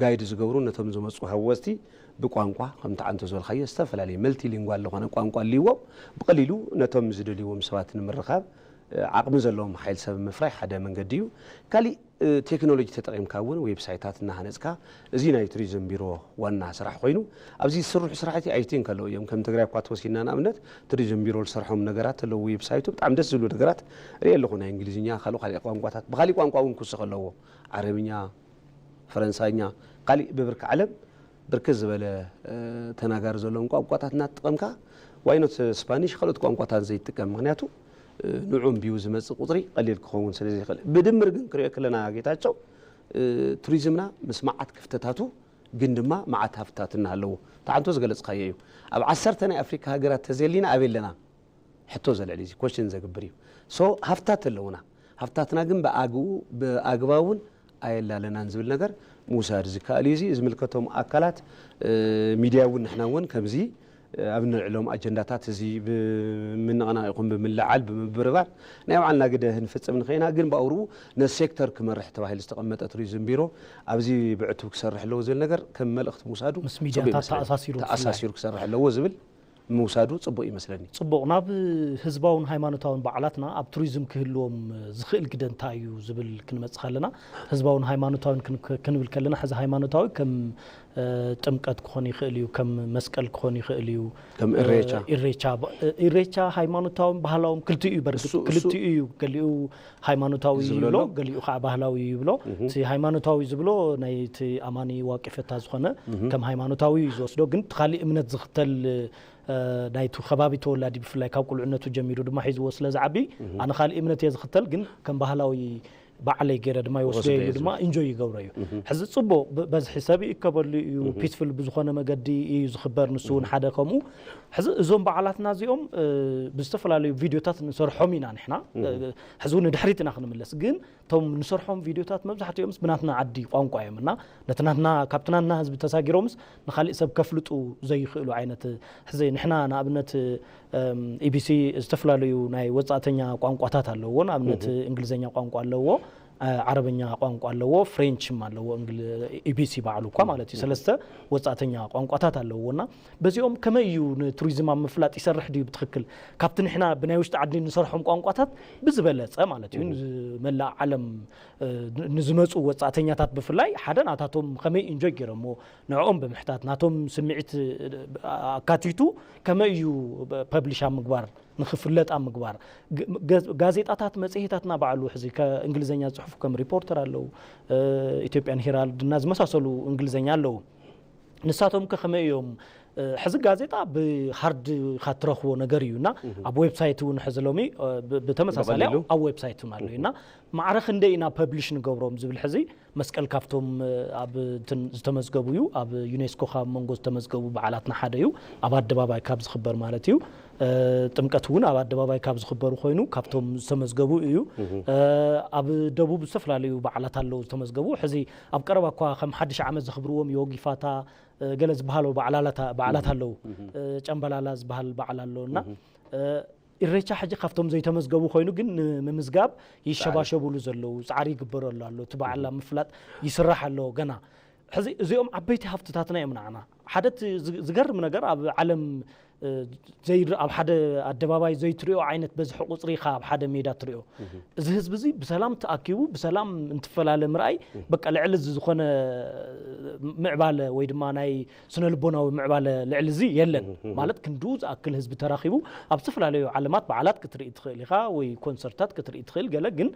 ጋይድ ዝገብሩ ነቶም ዝመፁ ሃወፅቲ ብቋንቋ ከምቲ ዓንቶ ዝበልካዮ ዝተፈላለየ መልቲሊንጓል ዝኾነ ቋንቋ ኣልዎም ብቐሊሉ ነቶም ዝደልይዎም ሰባት ንምርኻብ ዓቕሚ ዘለዎም ሓይል ሰብ ምፍራይ ሓደ መንገዲ እዩ። ካሊእ ቴክኖሎጂ ተጠቒምካ እውን ዌብሳይታት እናሃነፅካ፣ እዚ ናይ ቱሪዝም ቢሮ ዋና ስራሕ ኮይኑ ኣብዚ ዝስርሑ ስራሕቲ ኣይቲን ከለዉ እዮም። ከም ትግራይ እኳ ተወሲድና ንኣብነት ቱሪዝም ቢሮ ዝሰርሖም ነገራት ኣለዉ። ዌብሳይቱ ብጣዕሚ ደስ ዝብሉ ነገራት ርኢ ኣለኹ። ናይ እንግሊዝኛ ካልኦ ካልእ ቋንቋታት ብካሊእ ቋንቋ እውን ክውስኽ ኣለዎ። ዓረብኛ፣ ፈረንሳይኛ፣ ካሊእ ብብርኪ ዓለም ብርክት ዝበለ ተናጋሪ ዘለዎም ቋንቋታት እናተጠቐምካ ዋይኖት ስፓኒሽ ካልኦት ቋንቋታት ዘይትጥቀም? ምክንያቱ ንዑ ኣንቢቡ ዝመፅእ ቁፅሪ ቀሊል ክኸውን ስለ ዘይኽእል። ብድምር ግን ክሪኦ ከለና ጌታቸው ቱሪዝምና ምስ መዓት ክፍተታቱ ግን ድማ መዓት ሃፍትታት እናሃለዎ ተዓንቶ ዝገለፅካዮ እዩ። ኣብ ዓሰርተ ናይ ኣፍሪካ ሃገራት ተዘሊና ኣበይ ኣለና? ሕቶ ዘልዕል እዩ፣ ኮሽን ዘግብር እዩ። ሶ ሃፍታት ኣለውና፣ ሃፍታትና ግን ብኣግኡ ብኣግባቡን ኣየላለናን ዝብል ነገር ምውሳድ ዝከኣል እዩ። እዚ ዝምልከቶም ኣካላት ሚድያ እውን ንሕና እውን ከምዚ ኣብ ንልዕሎም ኣጀንዳታት እዚ ብምንቕናቕ ይኹን ብምልዓል ብምብርባር ናይ ባዕልና ግደ ክንፍፅም ንኽእና፣ ግን ብኣውርኡ ነዚ ሴክተር ክመርሕ ተባሂሉ ዝተቐመጠ ቱሪዝም ቢሮ ኣብዚ ብዕቱብ ክሰርሕ ኣለዎ ዝብል ነገር ከም መልእኽቲ ምውሳዱ ምስ ጽቡቕ ሚድያታት ይመስለኒ። ተኣሳሲሩ ብፍላይ። ተኣሳሲሩ ክሰርሕ ኣለዎ ዝብል ምውሳዱ ጽቡቕ ይመስለኒ። ጽቡቕ። ናብ ህዝባውን ሃይማኖታውን በዓላትና ኣብ ቱሪዝም ክህልዎም ዝኽእል ግደ እንታይ እዩ ዝብል ክንመጽእ ከለና፣ ህዝባውን ሃይማኖታውን ክን-፣ ክንብል ከለና፣ ሕዚ ሃይማኖታዊ ከም፣ እ፣ ጥምቀት ክኾን ይኽእል እዩ፣ ከም መስቀል ክኾን ይኽእል እዩ። ከም ኢሬቻ። እ፣ ኢሬቻ ብ-፣ እ፣ ኢሬቻ ሃይማኖታውን ባህላውን ክልቲኡ እዩ። በርግጥ እሱ፣ እሱ ክልቲኡ እዩ። ገሊኡ ሃይማኖታዊ ዝብሎ ይብሎ፣ ኣሎ። ገሊኡ ከዓ ባህላዊ ይብሎ። እህ። እቲ ሃይማኖታዊ ዝብሎ ናይ እቲ ኣማኒ ዋቄ ፈታ ዝኾነ እህ። ከም ሃይማኖታዊ እዩ ዝወስዶ፣ ግን እቲ ካሊእ እምነት ዝኽተል እ፣ ናይቲ ከባቢ ተወላዲ ብፍላይ ካብ ቁልዕነቱ ጀሚሩ ድማ ሒዝዎ ስለ ዝዓቢ፣ እህ። ኣነ ካልእ እምነት እየ ዝኽተል፣ ግን ከም ባህላዊ ባዕለይ ገይረ ድማ ይወስዶ ወስዶ እየ እየ ድማ ዝብል። ኢንጆይ ይገብሮ እዩ። እህ። ሕዚ ጽቡቕ ብ-፣ በዝሒ ሰብ ይእከበሉ እዩ፣ እህ። ፒስፉል ብዝኾነ መገዲ እዩ ዝኽበር፣ ንሱ እውን እህ። ሓደ ከምኡ። ሕዚ እዞም በዓላትና እዚኦም፣ እ፣ ብዝተፈላለዩ ቪድዮታት ንሰርሖም ኢና ንሕና። እህ። እ፣ ሕዚ እውን ንድሕሪት ኢና ክንምለስ፣ ግን እቶም ንሰርሖም ቪድዮታት መብዛሕትኦምስ ብናትና ዓዲ ቋንቋ እዮም እና ነቲ ናትና፣ ካብቲ ናትና ህዝቢ ተሳጊሮምስ ንኻሊእ ሰብ ከፍልጡ ዘይኽእሉ ዓይነት፣ ሕዚ ንሕና ንኣብነት፣ እም፣ ኢቢሲ ዝተፈላለዩ ናይ ወጻእተኛ ቋንቋታት ኣለዎ። ንኣብነት እህ። እንግሊዝኛ ቋንቋ ኣለዎ፣ እ፣ ዓረብኛ ቋንቋ ኣለዎ፣ ፍሬንች ኣለዎ፣ እንግል-፣ ኢቢሲ ባዕሉ እኳ ማለት እዩ። እህ። ሰለስተ ወጻእተኛ ቋንቋታት ኣለዎ እና በዚኦም ከመይ እዩ ንቱሪዝም ኣብ ምፍላጥ ይሰርሕ ድዩ ብትኽክል? ካብቲ ንሕና ብናይ ውሽጢ ዓዲ ንሰርሖም ቋንቋታት ብዝበለጸ ማለት እዩ፣ እህ። ንመላእ ዓለም፣ እ፣ ን-፣ ንዝመጹ ወጻእተኛታት ብፍላይ ሓደ ናታቶም ከመይ ኢንጆይ ገይሮምዎ ንዕኦም ብምሕታት ናቶም ስምዒት፣ እ፣ ኣካቲቱ ከመይ እዩ ፐብሊሽ ኣብ ምግባር፣ ንኽፍለጥ ኣብ ምግባር። ግ-፣ ገ-፣ ጋዜጣታት፣ መጽሔታትና ባዕሉ ሕዚ ከእንግሊዝኛ ዝጽሕፉ ከም ሪፖርተር ኣለዉ፣ እ፣ ኢትዮጵያን ሄራልድ እና ዝመሳሰሉ እንግሊዝኛ ኣለዉ። ንሳቶም ከ ከመይ እዮም? እ፣ ሕዚ ጋዜጣ ብሃርድ ኢኻ ትረኽቦ ነገር እዩ እና እህ። ኣብ ዌብሳይት እውን ሕዚ ሎሚ፣ እ፣ ብ-፣ ብተመሳሳሊ ብቐሊሉ። ኣብ ዌብሳይት እውን ኣሎ እዩ እና ማዕረ ክንደይ ኢና ፐብሊሽ ንገብሮም ዝብል ሕዚ መስቀል ካብቶም፣ እ፣ ኣብ እንትን ዝተመዝገቡ እዩ። ኣብ ዩኔስኮ ካብ መንጎ ዝተመዝገቡ በዓላትና ሓደ እዩ። ኣብ ኣደባባይ ካብ ዝኽበር ማለት እዩ። እ፣ ጥምቀት እውን ኣብ ኣደባባይ ካብ ዝኽበሩ ኮይኑ ካብቶም ዝተመዝገቡ እዩ። እህ። እ፣ ኣብ ደቡብ ዝተፈላለዩ በዓላት ኣለዉ ዝተመዝገቡ። ሕዚ ኣብ ቀረባ እኳ ከም ሓድሽ ዓመት ዘኽብርዎም ዮጊ ፋታ፣ እ፣ ገለ ዝበሃሉ በዓላላታ-፣ በዓላት እህ። ኣለዉ። እህ። እ፣ ጨምበላላ ዝበሃል በዓል ኣሎ እና፣ እህ። እ፣ ኢሬቻ ሕጂ ካብቶም ዘይተመዝገቡ ኮይኑ ግን ንምምዝጋብ ይሸባሸቡሉ ዘለዉ ጻዕሪ ይግበረሉ ኣሎ። እቲ በዓል ኣብ ምፍላጥ ይስራሕ ኣሎ ገና። ሕዚ እዚኦም ዓበይቲ ሃፍትታትና እዮም ንዓና። ሓደ እቲ ዝ- ዝገርም ነገር ኣብ ዓለም እ፣ ዘይር ኣብ ሓደ ኣደባባይ ዘይትሪኦ ዓይነት በዝሒ ቁጽሪ ኢኻ ኣብ ሓደ ሜዳ ትሪኦ። እዚ ህዝቢ እዚ ብሰላም ተኣኪቡ ብሰላም እንትፈላለ ምርኣይ በቃ ልዕሊ እዚ ዝኾነ ምዕባለ ወይ ድማ ናይ ስነ ልቦናዊ ምዕባለ ልዕሊ እዚ የለን። ማለት ክንድኡ ዝኣክል ህዝቢ ተራኺቡ ኣብ ዝተፈላለዩ ዓለማት በዓላት ክትርኢ ትኽእል ኢኻ ወይ ኮንሰርታት ክትርኢ ትኽእል ገለ ግን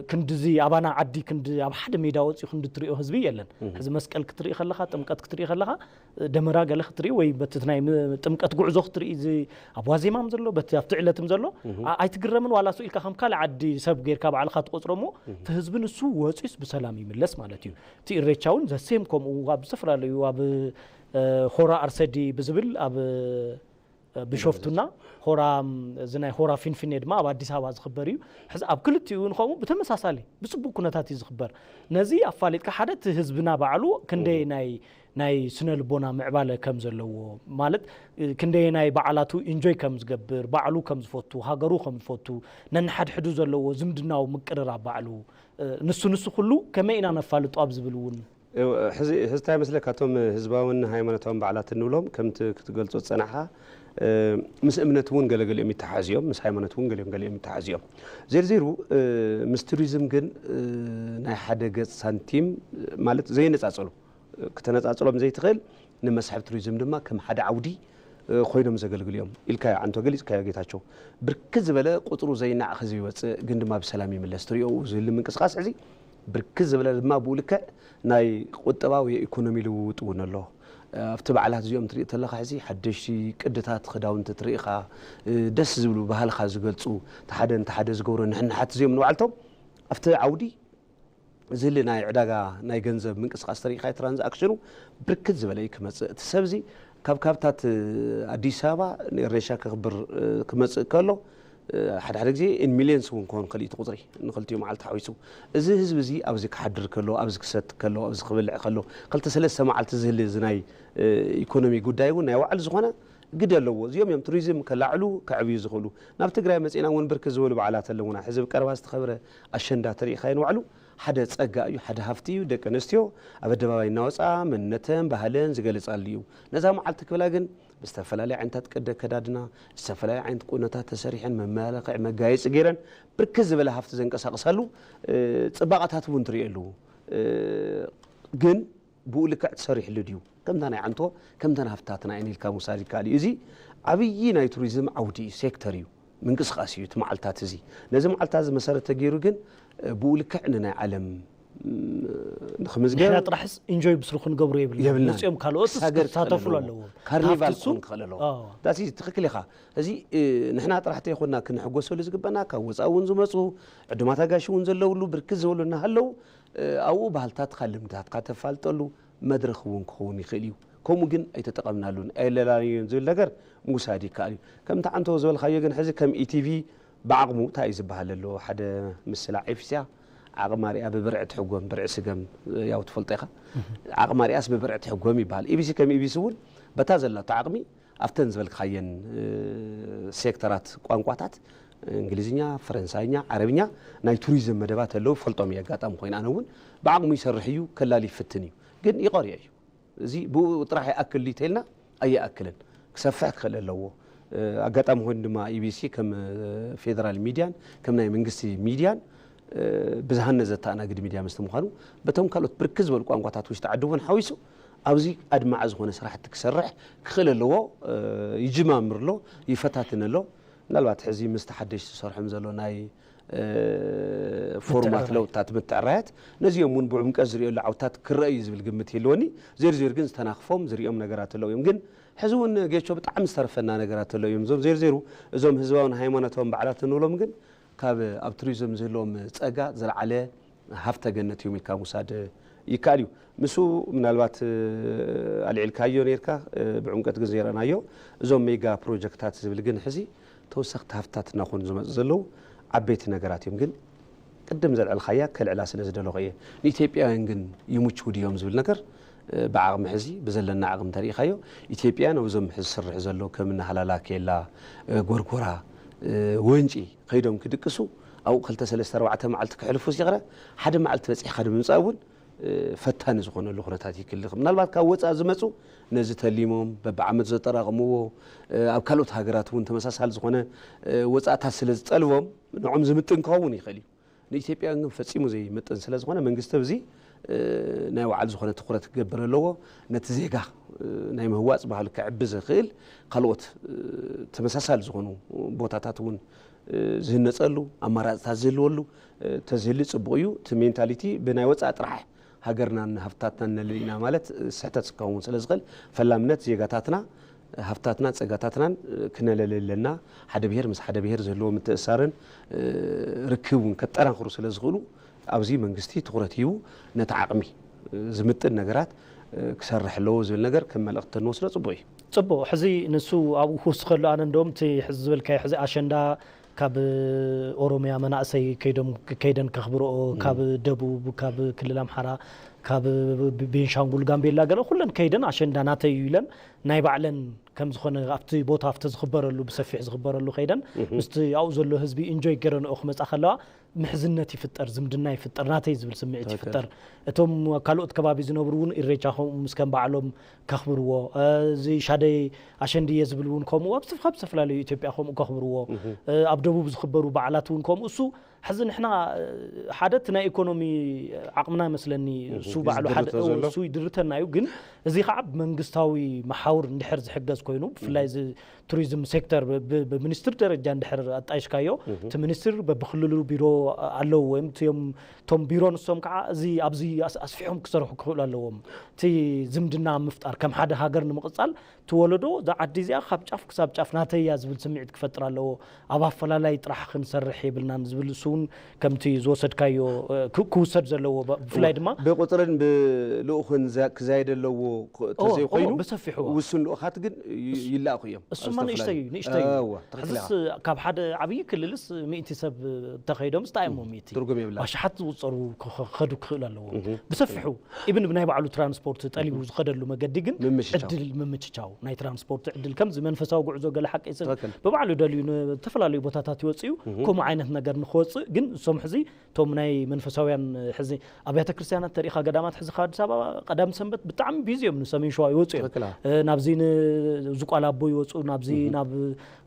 ክንድዚ ኣባና ዓዲ ክንዲ ኣብ ሓደ ሜዳ ወፂኡ ክንዲ ትሪኦ ህዝቢ የለን። ሕዚ መስቀል ክትርኢ ከለኻ ጥምቀት ክትርኢ ከለኻ ደመራ ገለ ክትርኢ ወይ በቲ ናይ ጥምቀት ጉዕዞ ክትርኢ እዚ ኣብ ዋዜማም ዘሎ በቲ ኣብቲ ዕለትም ዘሎ ኣይትግረምን ዋላ ስኡ ኢልካ ከም ካልእ ዓዲ ሰብ ጌርካ ባዕልካ ትቆፅሮ እሞ እቲ ህዝቢ ንሱ ወፂኡስ ብሰላም ይምለስ ማለት እዩ። እቲ ኢሬቻ እውን ዘሴም ከምኡ ኣብ ዝተፈላለዩ ኣብ ሆራ ኣርሰዲ ብዝብል ኣብ ቢሾፍቱና ሆራ እዚ ናይ ሆራ ፊንፊኔ ድማ ኣብ ኣዲስ ኣበባ ዝኽበር እዩ። ሕዚ ኣብ ክልቲኡ ንኸምኡ ብተመሳሳሊ ብፅቡቅ ኩነታት እዩ ዝኽበር። ነዚ ኣፋሊጥካ ሓደ እቲ ህዝብና ባዕሉ ክንደይ ናይ ናይ ስነ ልቦና ምዕባለ ከም ዘለዎ ማለት ክንደይ ናይ በዓላቱ ኢንጆይ ከም ዝገብር ባዕሉ ከም ዝፈቱ ሃገሩ ከም ዝፈቱ ነንሓድሕዱ ዘለዎ ዝምድናዊ ምቅርራብ ባዕሉ ንሱ ንሱ ኩሉ ከመይ ኢና ነፋልጦ ኣብ ዝብል እውን ሕዚ እንታይ መስለካ እቶም ህዝባውን ሃይማኖታውን በዓላት እንብሎም ከምቲ ክትገልጾ ዝጸናሕካ ምስ እምነት እውን ገለገሊኦም ይተሓዝዮም ምስ ሃይማኖት እውን ገሊኦም ገሊኦም ይተሓዝዮም። ዜርዜሩ ምስ ቱሪዝም ግን ናይ ሓደ ገጽ ሳንቲም ማለት ዘይነጻጸሉ ክተነጻጽሎም ዘይትኽእል ንመስሕብ ቱሪዝም ድማ ከም ሓደ ዓውዲ ኮይኖም ዘገልግሉ እዮም ኢልካዮ ዓንቶ ገሊጽካዮ ጌታቸው። ብርክት ዝበለ ቁጽሩ ዘይናዕ ህዝቢ ይወጽእ ግን ድማ ብሰላም ይምለስ ትሪኦ ዝህሉ ምንቅስቃስ ሕዚ ብርክት ዝበለ ድማ ብኡ ልክዕ ናይ ቁጠባዊ የኢኮኖሚ ልውውጥ እውን ኣሎ። ኣብቲ በዓላት እዚኦም ትርኢ ተለኻ ሕዚ ሓደሽቲ ቅድታት ክዳውንቲ ትርኢ ኢኻ፣ ደስ ዝብሉ ባህልኻ ዝገልፁ፣ እቲ ሓደ ነቲ ሓደ ዝገብሮ ንሕንሓት እዚኦም ንባዕልቶም ኣብቲ ዓውዲ ዝህሊ ናይ ዕዳጋ ናይ ገንዘብ ምንቅስቃስ ተርኢ ኢኻ ትራንዛክሽኑ ብርክት ዝበለ እዩ ክመፅእ። እቲ ሰብ እዚ ካብ ካብታት ኣዲስ ኣበባ ንኢሬቻ ከኽብር ክመፅእ ከሎ ሓደ ሓደ ግዜ ኢን ሚልዮንስ እውን ክኾን ይኽእል እዩ እቲ ቁፅሪ ንክልቲኡ መዓልቲ ሓዊሱ። እዚ ህዝቢ እዚ ኣብዚ ክሓድር ከሎ፣ ኣብዚ ክሰቲ ከሎ፣ ኣብዚ ክብልዕ ከሎ፣ ክልተ ሰለስተ መዓልቲ ዝህሊ እዚ ናይ ኢኮኖሚ ጉዳይ እውን ናይ ባዕሉ ዝኾነ ግደ ኣለዎ። እዚኦም እዮም ቱሪዝም ከላዕሉ ከዕብዩ ዝኽእሉ። ናብ ትግራይ መፂእና እውን ብርክት ዝበሉ በዓላት ኣለዉና። ሕዚ ብቀረባ ዝተኸብረ ኣሸንዳ ተሪኢኻዮ ንባዕሉ ሓደ ፀጋ እዩ፣ ሓደ ሃፍቲ እዩ። ደቂ ኣንስትዮ ኣብ ኣደባባይ እናወፃ መንነተን ባህለን ዝገልፃሉ እዩ። ነዛ መዓልቲ ክብላ ግን ብዝተፈላለየ ዓይነታት ቅዲ ኣከዳድና፣ ዝተፈላለየ ዓይነት ቁኖታት ተሰሪሐን መመላኽዒ መጋየፂ ገይረን ብርክት ዝበለ ሃፍቲ ዘንቀሳቕሳሉ ፅባቐታት እውን ትሪኦ ኣለዉ። ግን ብኡ ልክዕ ተሰሪሕሉ ድዩ? ከምታ ናይ ዓንቶ ከምተን ሃፍትታትና እየን ኢልካ ምውሳድ ይከኣል እዩ። እዚ ዓብዪ ናይ ቱሪዝም ዓውዲ እዩ፣ ሴክተር እዩ፣ ምንቅስቃስ እዩ እቲ መዓልታት እዚ። ነዚ መዓልታት እዚ መሰረት ተገይሩ ግን ብኡ ልክዕ ንናይ ዓለም ንኽምዝገብ ንሕና ጥራሕስ ኢንጆይ ብስሩ ክንገብሮ የብልና። የብልናን። መፅኦም ካልኦትስ ክሳገር ክሳተፉሉ ክኽእል ኣለዎ። ኣለዎም። ካርኒቫል ሃፍቲ እሱ ክኾን ክኽእል ኣለዎ። ኣዎ። ዳሲ ትኽክል ኢኻ። እዚ ንሕና ጥራሕ ተይኮንና ክንሕጎሰሉ ዝግበና ካብ ወፃኢ እውን ዝመፁ ዕዱማት ኣጋይሽ እውን ዘለውሉ ብርክት ዝበሉ እናሃለዉ ኣብኡ ባህልታትካ ልምድታትካ ተፋልጠሉ መድረኽ እውን ክኸውን ይኽእል እዩ። ከምኡ ግን ኣይተጠቐምናሉን ኣየለላዮን ዝብል ነገር ምውሳድ ይከኣል እዩ። ከምቲ ዓንቶ ዝበልካዮ ግን ሕዚ ከም ኢቲቪ ብዓቕሙ እንታይ እዩ ዝበሃል ዘሎ ሓደ ምስላ ኤፍስያ ዓቕማ ሪኣ ብብርዒ ትሕጎም ብርዒ ስገም ያው ትፈልጦ ኢኻ። ዓቕማ ሪኣስ ብብርዒ ትሕጎም ይበሃል። ኢቢሲ ከም ኢቢሲ እውን በታ ዘላቶ ዓቕሚ ኣብተን ዝበልካየን ሴክተራት ቋንቋታት እንግሊዝኛ፣ ፈረንሳይኛ፣ ዓረብኛ ናይ ቱሪዝም መደባት ኣለዉ ፈልጦም እየ ኣጋጣሚ ኮይኑ ኣነ እውን ብዓቕሙ ይሰርሕ እዩ ከላሊ ይፍትን እዩ ግን ይቐርዮ እዩ። እዚ ብኡ ጥራሕ ይኣክል ድዩ ተልና ኣይኣክልን ክሰፍሕ ክኽእል ኣለዎ። ኣጋጣሚ ኮይኑ ድማ ኢቢሲ ከም ፌደራል ሚድያን ከም ናይ መንግስቲ ሚድያን ብዝሃነ ዘተኣናግድ ሚድያ ምስቲ ምዃኑ በቶም ካልኦት ብርክት ዝበሉ ቋንቋታት ውሽጢ ዓዲ እውን ሓዊሱ ኣብዚ ኣድማዒ ዝኾነ ስራሕቲ ክሰርሕ ክኽእል ኣለዎ። ይጅማምር ኣሎ፣ ይፈታትን ኣሎ። ምናልባት ሕዚ ምስቲ ሓደሽ ዝሰርሖም ዘሎ ናይ ፎርማት ለውጥታት ምትዕራያት ነዚኦም እውን ብዕምቀት ዝርእየሉ ዓውታት ክረአ እዩ ዝብል ግምት ይህልወኒ። ዜርዜር ግን ዝተናኽፎም ዝርእዮም ነገራት ኣለዉ እዮም። ግን ሕዚ እውን ጌቾ ብጣዕሚ ዝተረፈና ነገራት ኣለዉ እዮም። እዞም ዜርዜሩ እዞም ህዝባውን ሃይማኖታውን በዓላት እንብሎም ግን ካብ ኣብ ቱሪዝም ዝህልዎም ፀጋ ዝለዓለ ሃፍተ ገነት እዮም ኢልካ ምውሳድ ይከኣል እዩ። ምስኡ ምናልባት ኣልዒልካዮ ነይርካ ብዕምቀት ግን ዘይረኣናዮ እዞም ሜጋ ፕሮጀክታት ዝብል ግን ሕዚ ተወሰኽቲ ሃፍትታት እናኾኑ ዝመፁ ዘለዉ ዓበይቲ ነገራት እዮም። ግን ቅድም ዘልዐልካያ ከልዕላ ስለ ዝደለኹ እየ። ንኢትዮጵያውያን ግን ይምችዉ ድዮም ዝብል ነገር ብዓቕሚ ሕዚ ብዘለና ዓቕሚ እንተሪኢኻዮ ኢትዮጵያ ነብዞም ሕዚ ዝስርሑ ዘለዉ ከም እኒ ሃላላ ኬላ፣ ጎርጎራ፣ ወንጪ ከይዶም ክድቅሱ ኣብኡ ክልተ ሰለስተ ኣርባዕተ መዓልቲ ክሕልፉ ይቕረ ሓደ መዓልቲ በፂሕካ ንምምፃእ እውን ፈታኒ ዝኾነሉ ኩነታት ይክልኽ። ምናልባት ካብ ወፃኢ ዝመፁ ነዚ ተሊሞም በብዓመት ዘጠራቕምዎ ኣብ ካልኦት ሃገራት እውን ተመሳሳሊ ዝኾነ ወፃእታት ስለ ዝጠልቦም ንዖም ዝምጥን ክኸውን ይኽእል እዩ። ንኢትዮጵያ ግን ፈጺሙ ዘይምጥን ስለ ዝኾነ መንግስቲ ኣብዚ ናይ ባዕሉ ዝኾነ ትኹረት ክገብር ኣለዎ። ነቲ ዜጋ ናይ ምህዋፅ ባህሊ ክዕቢ ዘኽእል ካልኦት ተመሳሳሊ ዝኾኑ ቦታታት እውን ዝህነፀሉ ኣማራፅታት ዝህልወሉ ተዝህሊ ፅቡቕ እዩ። እቲ ሜንታሊቲ ብናይ ወፃኢ ጥራሕ ሃገርናን ሃፍትታትናን ነልዕል ኢና ማለት ስሕተት ክኸውን ስለ ዝኽእል ፈላምነት ዜጋታትና ሃፍትታትናን ፀጋታትናን ክነለሊ ኣለና። ሓደ ብሄር ምስ ሓደ ብሄር ዝህልዎ ምትእስሳርን ርክብ እውን ከጠናኽሩ ስለ ዝኽእሉ ኣብዚ መንግስቲ ትኹረት ሂቡ ነቲ ዓቕሚ ዝምጥን ነገራት ክሰርሕ ኣለዎ ዝብል ነገር ከም መልእኽቲ እንወስዶ ፅቡቕ እዩ። ፅቡቕ። ሕዚ ንሱ ኣብኡ ክውስኸሉ ኣነ እንደውም እቲ ሕዚ ዝበልካዮ ሕዚ ኣሸንዳ ካብ ኦሮሚያ መናእሰይ ከይዶም ከይደን ከኽብርኦ ካብ ደቡብ ካብ ክልል ኣምሓራ ካብ ቤንሻንጉል ጋምቤላ ገለ ኩለን ከይደን ኣሸንዳ ናተይ እዩ ኢለን ናይ ባዕለን ከም ዝኾነ ኣብቲ ቦታ ኣብቲ ዝኽበረሉ ብሰፊሕ ዝኽበረሉ ከይደን ምስቲ ኣብኡ ዘሎ ህዝቢ ኢንጆይ ገረንኦ ክመፃ ከለዋ ምሕዝነት ይፍጠር ዝምድና ይፍጠር ናተይ ዝብል ስምዒት ይፍጠር። እቶም ካልኦት ከባቢ ዝነብሩ እውን ኢሬቻ ከምኡ ምስ ከም ባዕሎም ከኽብርዎ እዚ ሻደይ ኣሸንድየ ዝብል እውን ከምኡ ኣብ ካብ ዝተፈላለዩ ኢትዮጵያ ከምኡ ከኽብርዎ ኣብ ደቡብ ዝኽበሩ በዓላት እውን ከምኡ እሱ ሕዚ ንሕና ሓደ እቲ ናይ ኢኮኖሚ ዓቕምና ይመስለኒ እሱ ባዕሉ ሓደ እሱ ይድርተና እዩ ግን እዚ ከዓ ብመንግስታዊ መሓውር እንድሕር ዝሕገዝ ኮይኑ ብፍላይ እዚ ቱሪዝም ሴክተር ብሚኒስትር ደረጃ እንድሕር ኣጣይሽካዮ እቲ ሚኒስትር በብክልሉ ቢሮ ኣለዎ ወይም እቶም ቢሮ ንሶም ከዓ እዚ ኣብዚ ኣስፊሖም ክሰርሑ ክኽእሉ ኣለዎም እቲ ዝምድና ምፍጣር ከም ሓደ ሃገር ንምቕፃል እቲ ወለዶ እዛ ዓዲ እዚኣ ካብ ጫፍ ክሳብ ጫፍ ናተይ እያ ዝብል ስምዒት ክፈጥር ኣለዎ። ኣብ ኣፈላላይ ጥራሕ ክንሰርሕ የብልናን ዝብል እሱ እውን ከምቲ ዝወሰድካዮ ክውሰድ ዘለዎ ብፍላይ ድማ ብቁፅርን ብልኡኽን ክዛየደ ኣለዎ ተዘይኮይኑ ብሰፊሑ ውሱን ልኡኻት ግን ይላእኹ እዮም። እሱማ ንእሽተይ እዩ ንእሽተይ እዩ። ሕዝስ ካብ ሓደ ዓብዪ ክልልስ ሚእቲ ሰብ እንተኸይዶም እንታይ እሞ ሚእቲ ትርጉም የብላ። ኣሽሓት ዝቁፀሩ ክኸዱ ክኽእል ኣለዎ። ብሰፊሑ ኢብን ብናይ ባዕሉ ትራንስፖርት ጠሊቡ ዝኸደሉ መገዲ ግን ምምችቻው። ዕድል ምምችቻው ናይ ትራንስፖርት ዕድል ከምዚ መንፈሳዊ ጉዕዞ ገለ ሓቂ ሰብ ትክክል። ብባዕሉ ደልዩ ንተፈላለዩ ቦታታት ይወፅእ እዩ። ከምኡ ዓይነት ነገር ንክወፅእ ግን እሶም ሕዚ እቶም ናይ መንፈሳውያን ሕዚ ኣብያተ ክርስቲያናት ተሪኢኻ ገዳማት ሕዚ ካብ ኣዲስ ኣበባ ቀዳም ሰንበት ብጣዕሚ ቢዚ እዮም ንሰሜን ሸዋ ይወፁ እዮም ትክክል። ናብዚ ንዝቋላ ኣቦ ይወፁ ናብዚ ናብ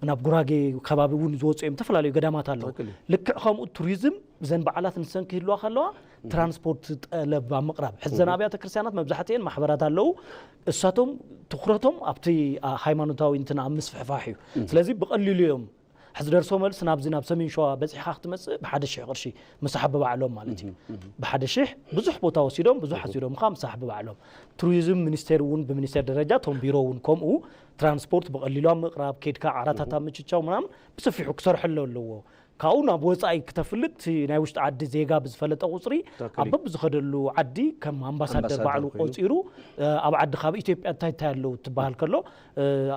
ናብ ጉራጌ ከባቢ እውን ዝወፁ እዮም ዝተፈላለዩ ገዳማት ኣለዉ። ትክክል እዩ። ልክዕ ከምኡ ቱሪዝም እዘን በዓላት ንሰን ክህልዋ ከለዋ ትራንስፖርት ጠለብ ኣብ ምቕራብ ሕዘን ኣብያተ ክርስቲያናት መብዛሕትኤን ማሕበራት ኣለዉ እሳቶም ትኩረቶም ኣብቲ ሃይማኖታዊ እንትን ኣብ ምስፍሕፋሕ እዩ። ስለዚ ብቐሊሉ እዮም ሕዚ ደርሶ መልስ ናብዚ ናብ ሰሜን ሸዋ በፂሕካ ክትመፅእ ብሓደ ሽሕ ቅርሺ ምሳሕ ብባዕሎም ማለት እዩ። ብሓደ ሽሕ ብዙሕ ቦታ ወሲዶም ብዙሕ ኣሲዶምካ ምሳሕ ብባዕሎም ቱሪዝም ሚኒስቴር እውን ብሚኒስቴር ደረጃ እቶም ቢሮ እውን ከምኡ ትራንስፖርት ብቐሊሉ ኣብ ምቕራብ ኬድካ ዓራታት ኣብ ምችቻው ምናምን ብሰፊሑ ክሰርሐሉ ኣለዎ። ካብኡ ናብ ወፃኢ ክተፍልጥ እቲ ናይ ውሽጢ ዓዲ ዜጋ ብዝፈለጠ ቁፅሪ ኣብ በብዝኸደሉ ዓዲ ከም ኣምባሳደር ኣምባሳደር ባዕሉ ኮይኑ። ቆፂሩ ኣብ ዓዲ ካብ ኢትዮጵያ እንታይ እንታይ ኣለዉ ትበሃል ከሎ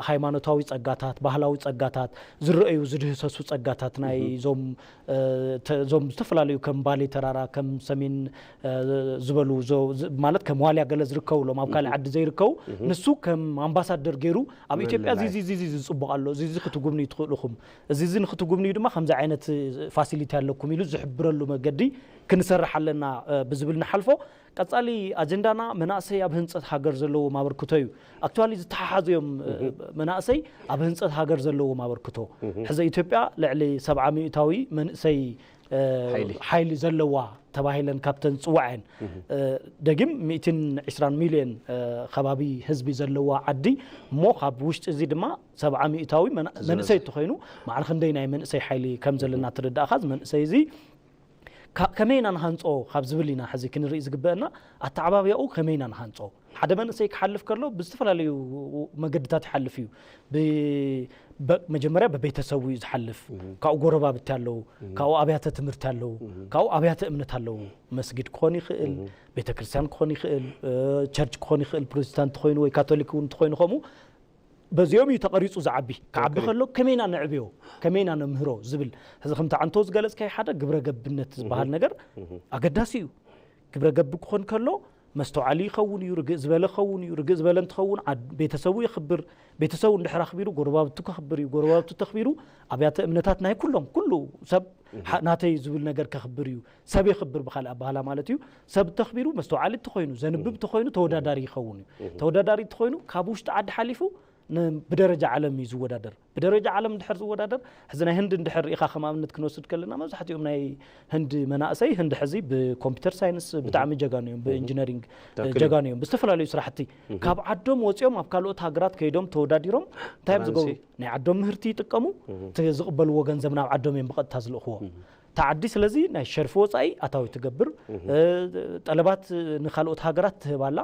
ሃይማኖታዊ ፀጋታት ባህላዊ ፀጋታት ዝረአዩ ዝድህሰሱ ፀጋታት ናይ ዞም እዞም ዝተፈላለዩ ከም ባሌ ተራራ ከም ሰሜን ዝበሉ ማለት ከም ዋልያ ገለ ዝርከቡ ሎም ኣብ ካልእ ዓዲ ዘይርከቡ ንሱ ከም ኣምባሳደር ገይሩ ኣብ ኢትዮጵያ እዚ እዚ እዚ ዝፅቡቕ ኣሎ እዚ እዚ ክትጉብንዩ ትኽእልኹም እዚ እዚ ንክትጉብንዩ ድማ ከምዚ ዓይነት ፋሲሊቲ ኣለኩም ኢሉ ዝሕብረሉ መገዲ ክንሰርሕ ኣለና ብዝብል ንሓልፎ ቀፃሊ ኣጀንዳና መናእሰይ ኣብ ህንፀት ሃገር ዘለዎም ኣበርክቶ እዩ። ኣክቹዋሊ ዝተሓሓዙ እዮም መናእሰይ ኣብ ህንፀት ሃገር ዘለዎም ኣበርክቶ። ሕዚ ኢትዮጵያ ልዕሊ ሰብዓ ሚእታዊ መንእሰይ ሓይሊ ዘለዋ ተባሂለን ካብተን ዝፅዋዐን ደጊም ሚእትን ዕስራን ሚልዮን ከባቢ ህዝቢ ዘለዋ ዓዲ እሞ ካብ ውሽጢ እዚ ድማ ሰብዓ ሚእታዊ መንእሰይ እንተኮይኑ ማዕረ ክንደይ ናይ መንእሰይ ሓይሊ ከም ዘለና ትርዳእካ እዚ መንእሰይ እዚ ከመይ ኢና ንሃንፅኦ ካብ ዝብል ኢና ሕዚ ክንርኢ ዝግበአና ኣተዓባብያኡ ከመይ ኢና ንሃንፆ ሓደ መንእሰይ ክሓልፍ ከሎ ብዝተፈላለዩ መገድታት ይሓልፍ እዩ መጀመርያ ብቤተሰቡ እዩ ዝሓልፍ ካብኡ ጎረባብቲ ኣለዉ ካብኡ ኣብያተ ትምህርቲ ኣለዉ ካብኡ ኣብያተ እምነት ኣለዉ መስጊድ ክኾን ይኽእል ቤተክርስትያን ክኾን ይኽእል ቸርች ክኾን ይኽእል ፕሮቴስታንት ተኮይኑ ወይ ካቶሊክ እውን ተኮይኑ ከምኡ በዚኦም እዩ ተቐሪፁ ዝዓቢ ክዓቢ ከሎ ከመይና ነዕብዮ ከመይና ነምህሮ ዝብል ሕዚ ከምቲ ዓንቶ ዝገለፅካይ ሓደ ግብረ ገብነት ዝበሃል ነገር ኣገዳሲ እዩ ግብረ ገብ ክኾን ከሎ መስተውዓሊ ይኸውን እዩ፣ ርግእ ዝበለ ክኸውን እዩ። ርግእ ዝበለ እንትኸውን ዓድ-፣ ቤተሰቡ የኽብር። ቤተሰቡ እንድሕር ኣኽቢሩ ጎረባብቱ ከኽብር እዩ። ጎረባብቱ ተኽቢሩ ኣብያተ እምነታት ናይ ኩሎም፣ ኩሉ ሰብ ሓ-፣ ናተይ ዝብል ነገር ከኽብር እዩ። ሰብ የኽብር ብኻልእ ኣባህላ ማለት እዩ። ሰብ ተኽቢሩ መስተውዓሊ እንተኾይኑ፣ ዘንብብ እንተኾይኑ ተወዳዳሪ ይኸውን እዩ። ተወዳዳሪ እንተኾይኑ ካብ ውሽጢ ዓዲ ሓሊፉ ን-፣ ብደረጃ ዓለም እዩ ዝወዳደር። ብደረጃ ዓለም እንድሕር ዝወዳደር፣ ሕዚ ናይ ህንዲ እንድሕር ርኢኻ ከም ኣብነት ክንወስድ ከለና፣ መብዛሕትኦም ናይ ህንዲ መናእሰይ፣ ህንዲ ሕዚ ብኮምፒውተር ሳይንስ ብጣዕሚ ጀጋኑ እዮም፣ ብኢንጂነሪንግ ትክክል እዩ። ጀጋኑ እዮም፣ ብዝተፈላለዩ ስራሕቲ ካብ ዓዶም ወፂኦም ኣብ ካልኦት ሃገራት ከይዶም ተወዳዲሮም እንታይ እዮም ዝገብሩ? ናይ ዓዶም ምህርቲ ይጥቀሙ፣ እቲ ዝቕበልዎ ገንዘብ ናብ ዓዶም እዮም ብቐጥታ ዝልእኽዎ። እታ ዓዲ ስለዚ ናይ ሸርፊ ወፃኢ ኣታዊ ትገብር፣ እ፣ ጠለባት ንካልኦት ሃገራት ትህብ ኣላ፣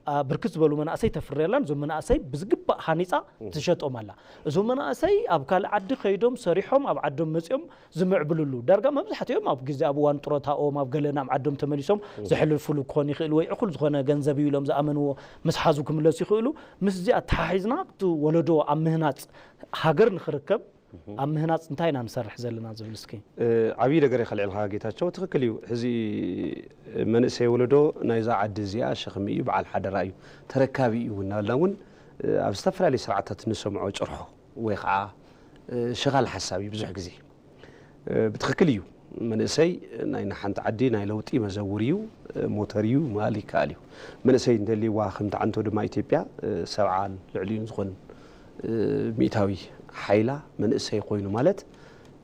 ኣ፣ ብርክት ዝበሉ መናእሰይ ተፍሪ ኣላ፣ እዞም መናእሰይ ብዝግባእ ሃኒፃ ትሸጦም ኣላ። እዞም መናእሰይ ኣብ ካልእ ዓዲ ከይዶም ሰሪሖም ኣብ ዓዶም መፂኦም ዝምዕብልሉ፣ ዳርጋ መብዛሕትኦም ኣብ ግዜ ኣብ እዋን ጥሮታኦም ኣብ ገለ ናብ ዓዶም ተመሊሶም ዘሕልፉሉ ክኾን ይኽእል፣ ወይ እኹል ዝኾነ ገንዘብ እዩ ኢሎም ዝኣመንዎ ምስ ሓዙ ክምለሱ ይኽእሉ። ምስዚ ኣተሓሒዝና እቲ ወለዶ ኣብ ምህናፅ ሃገር ንኽርከብ ኣብ ምህናፅ እንታይ ኢና ንሰርሕ ዘለና ዝብል እስኪ። እ፣ ዓብዪ ነገር ኢኻ ልዕልኻ ጌታቸው፣ ትኽክል እዩ። ሕዚ መንእሰይ ወለዶ ናይዛ ዓዲ እዚኣ ሸኽሚ እዩ፣ በዓል ሓደራ እዩ፣ ተረካቢ እዩ እናበልና እውን፣ እ፣ ኣብ ዝተፈላለዩ ስርዓታት እንሰምዖ ጭርሖ ወይ ከዓ፣ እ፣ ሸኻል ሓሳብ እዩ ብዙሕ ግዜ። እ፣ ብትኽክል እዩ። መንእሰይ ናይ ሓንቲ ዓዲ ናይ ለውጢ መዘውር እዩ፣ እ፣ ሞተር እዩ ምባል ይከኣል እዩ። መንእሰይ እንተልይዋ ከምቲ ዓንቶ ድማ ኢትዮጵያ፣ እ፣ ሰብዓን ልዕሊኡን ዝኾን፣ እ፣ ሚእታዊ ሓይላ መንእሰይ ኮይኑ ማለት፣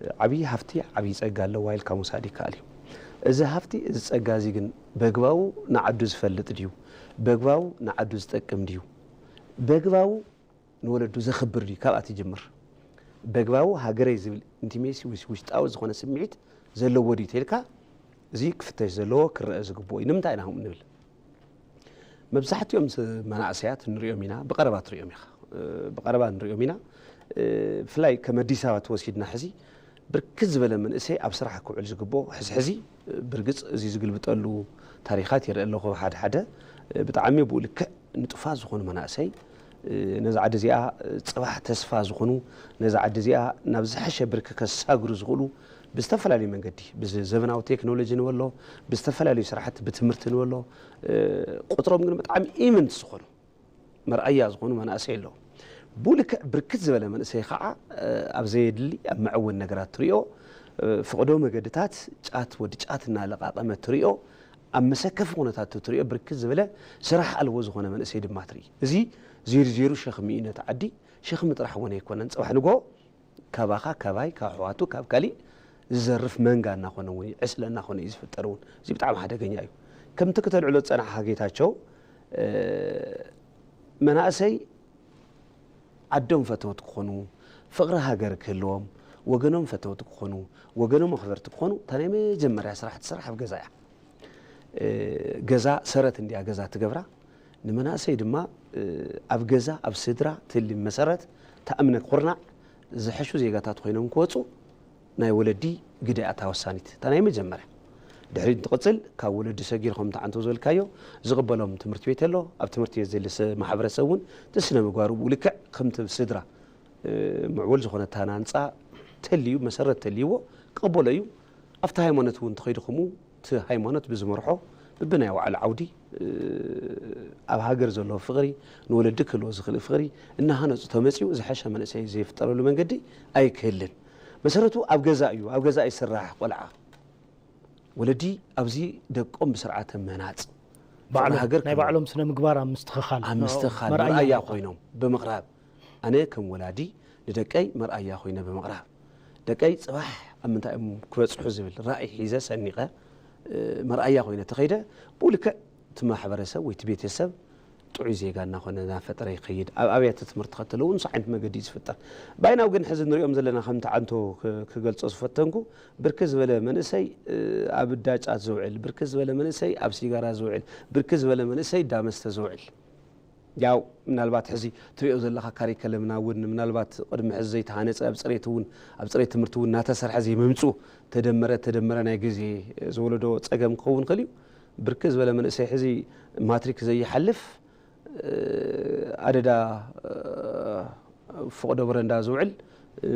እ፣ ዓብዪ ሃፍቲ፣ ዓብዪ ጸጋ ኣለዋ ኢልካ ምውሳድ ይከኣል እዩ። እዚ ሃፍቲ፣ እዚ ጸጋ እዚ ግን በግባቡ ንዓዱ ዝፈልጥ ድዩ? በግባቡ ንዓዱ ዝጠቅም ድዩ? በግባቡ ንወለዱ ዘኽብር ድዩ? ካብኣ ትጅምር። በግባቡ ሃገረይ ዝብል ኢንቲሜሲ፣ ውሽ-፣ ውሽጣዊ ዝኾነ ስምዒት ዘለዎ ድዩ ተልካ፣ እዚ ክፍተሽ ዘለዎ፣ ክረአ ዝግብኦ እዩ። ንምንታይ ኢና ከምኡ ንብል? መብዛሕትኦም ስ-፣ መናእሰያት ንሪኦም ኢና፣ ብቐረባ ትሪኦም ኢኻ። እ፣ ብቐረባ ንሪኦም ኢና። እ፣ ብፍላይ ከም ኣዲስ ኣበባ ተወሲድና ሕዚ ብርክት ዝበለ መንእሰይ ኣብ ስራሕ ክውዕል ዝግብኦ ሕዚ ሕዚ፣ እ፣ ብርግጽ እዚ ዝግልብጠሉ ታሪኻት ይርኢ ኣለኹ። ሓደ ሓደ፣ እ፣ ብጣዕሚ ብኡ ልክዕ ንጡፋት ዝኾኑ መናእሰይ፣ እ፣ ነዛ ዓዲ እዚኣ፣ እ፣ ጽባሕ ተስፋ ዝኾኑ፣ ነዛ ዓዲ እዚኣ ናብ ዝሐሸ ብርኪ ከሳግሩ ዝኽእሉ ብዝተፈላለዩ መንገዲ፣ ብዘ-፣ ዘበናዊ ቴክኖሎጂ ንበሎ፣ ብዝተፈላለዩ ስራሕቲ፣ ብትምህርቲ ንበሎ፣ እ፣ ቁጽሮም ግን ብጣዕሚ ኢምንት ዝኾኑ፣ መርኣያ ዝኾኑ መናእሰይ ኣለዉ። ብኡ ልክዕ ብርክት ዝበለ መንእሰይ ኸዓ፣ እ፣ ኣብ ዘየድሊ፣ ኣብ መዐወኒ ነገራት ትሪኦ፣ እ፣ ፈቕዶ መገድታት ጫት፣ ወዲ ጫት እናለቓቐመ ትሪኦ፣ ኣብ መሰከፊ ኩነታት ትሪኦ፣ ብርክት ዝበለ ስራሕ ኣልቦ ዝኾነ መንእሰይ ድማ ትርኢ። እዚ ዜሩ ዜሩ ሸኽሚ እዩ ነቲ ዓዲ። ሸኽሚ ጥራሕ እውን ኣይኮነን። ጽባሕ ንግሆ ካባኻ፣ ካባይ፣ ካብ ኣሕዋቱ፣ ካብ ካሊእ ዝዘርፍ መንጋ እናኾነ እውን እዩ፣ ዕስለ እናኾነ እዩ ዝፍጠር እውን። እዚ ብጣዕሚ ሓደገኛ እዩ። ከምቲ ክተልዕሎ ዝጸናሕካ ጌታቸው፣ እ፣ መናእሰይ ዓዶም ፈተውቲ ክኾኑ፣ ፍቕሪ ሃገር ክህልዎም፣ ወገኖም ፈተውቲ ክኾኑ፣ ወገኖም ኣኽበርቲ ክኾኑ፣ እታ ናይ መጀመርያ ስራሕ ትስራሕ ኣብ ገዛ እያ። እ፣ ገዛ ሰረት እንድያ ገዛ ትገብራ። ንመናእሰይ ድማ፣ እ፣ ኣብ ገዛ፣ ኣብ ስድራ ትህሊ መሰረት፣ እታ እምነ ኩርናዕ ዝሐሹ ዜጋታት ኮይኖም ክወፁ ናይ ወለዲ ግደ እያ እታ ወሳኒት። እታ ናይ መጀመርያ። ድሕሪት እንትቕፅል፣ ካብ ወለዲ ሰጊር ከምቲ ዓንቶ ዝበልካዮ፣ ዝቕበሎም ትምህርቲ ቤት ኣሎ። ኣብ ትምህርቲ ቤት ዘሊ ሰ-፣ ማሕበረሰብ እውን እቲ ስነ ምግባሩ ብኡ ልክዕ ከምቲ ስድራ፣ እ፣ ምዕቡል ዝኾነ እታ ሃናንፃ ተልዩ፣ መሰረት ተልይዎ፣ ክቕበሎ እዩ። ኣብቲ ሃይማኖት እውን እንተኸይዱ ከምኡ፣ እቲ ሃይማኖት ብዝመርሖ፣ ብብናይ ባዕሉ ዓውዲ፣ እ፣ ኣብ ሃገር ዘለዎ ፍቕሪ፣ ንወለዲ ክህልዎ ዝኽእል ፍቕሪ እናሃነፁ ተመፅኡ፣ ዝሐሸ መንእሰይ ዘይፍጠረሉ መንገዲ ኣይክህልን። መሰረቱ ኣብ ገዛ እዩ፣ ኣብ ገዛ ይስራሕ ቆልዓ። ወለዲ ኣብዚ ደቆም ብስርዓተ ምህናፅ፣ ባዕሎም፣ ፍቕሪ ሃገር ናይ ክህልዎም፣ ባዕሎም ስነ ምግባር ኣብ ምስትኽኻል፣ ኣብ ምስትኽኻል መርኣያ መርኣያ ኮይኖም ብምቕራብ፣ ኣነ ከም ወላዲ ንደቀይ መርኣያ ኮይነ ብምቕራብ፣ ደቀይ ጽባሕ ኣብ ምንታይ እዮም ክበጽሑ ዝብል ራእይ ሒዘ ሰኒቐ፣ እ፣ መርኣያ ኮይነ ተኸይደ፣ ብኡ ልክዕ እቲ ማሕበረሰብ ወይ እቲ ቤተሰብ ጥዑይ ዜጋ እናኾነ እናፈጠረ ይኸይድ። ኣብ ኣብያተ ትምህርቲ ከተለዉ ንሱ ዓይነት መገዲ እዩ ዝፍጠር። ባይናው ግን ሕዚ ንሪኦም ዘለና ከምቲ ዓንቶ ክ-፣ ክገልጾ ዝፈተንኩ፣ ብርክት ዝበለ መንእሰይ፣ እ፣ ኣብ እዳ ጫት ዝውዕል፣ ብርክት ዝበለ መንእሰይ ኣብ ሲጋራ ዝውዕል፣ ብርክት ዝበለ መንእሰይ እዳ መስተ ዝውዕል። ያው ምናልባት ሕዚ ትሪኦ ዘለኻ ካሪከለምና እውን ምናልባት ቅድሚ ሕዚ ዘይተሃነፀ፣ ኣብ ፅሬት እውን፣ ኣብ ፅሬት ትምህርቲ እውን እናተሰርሐ ዘይምምፅኡ፣ ተደመረ ተደመረ ናይ ግዜ ዝወለዶ ፀገም ክኸውን ይኽእል እዩ። ብርክት ዝበለ መንእሰይ ሕዚ ማትሪክ ዘይሓልፍ፣ እ፣ ኣደዳ፣ እ፣ ፈቕዶ በረንዳ ዝውዕል፣ እ፣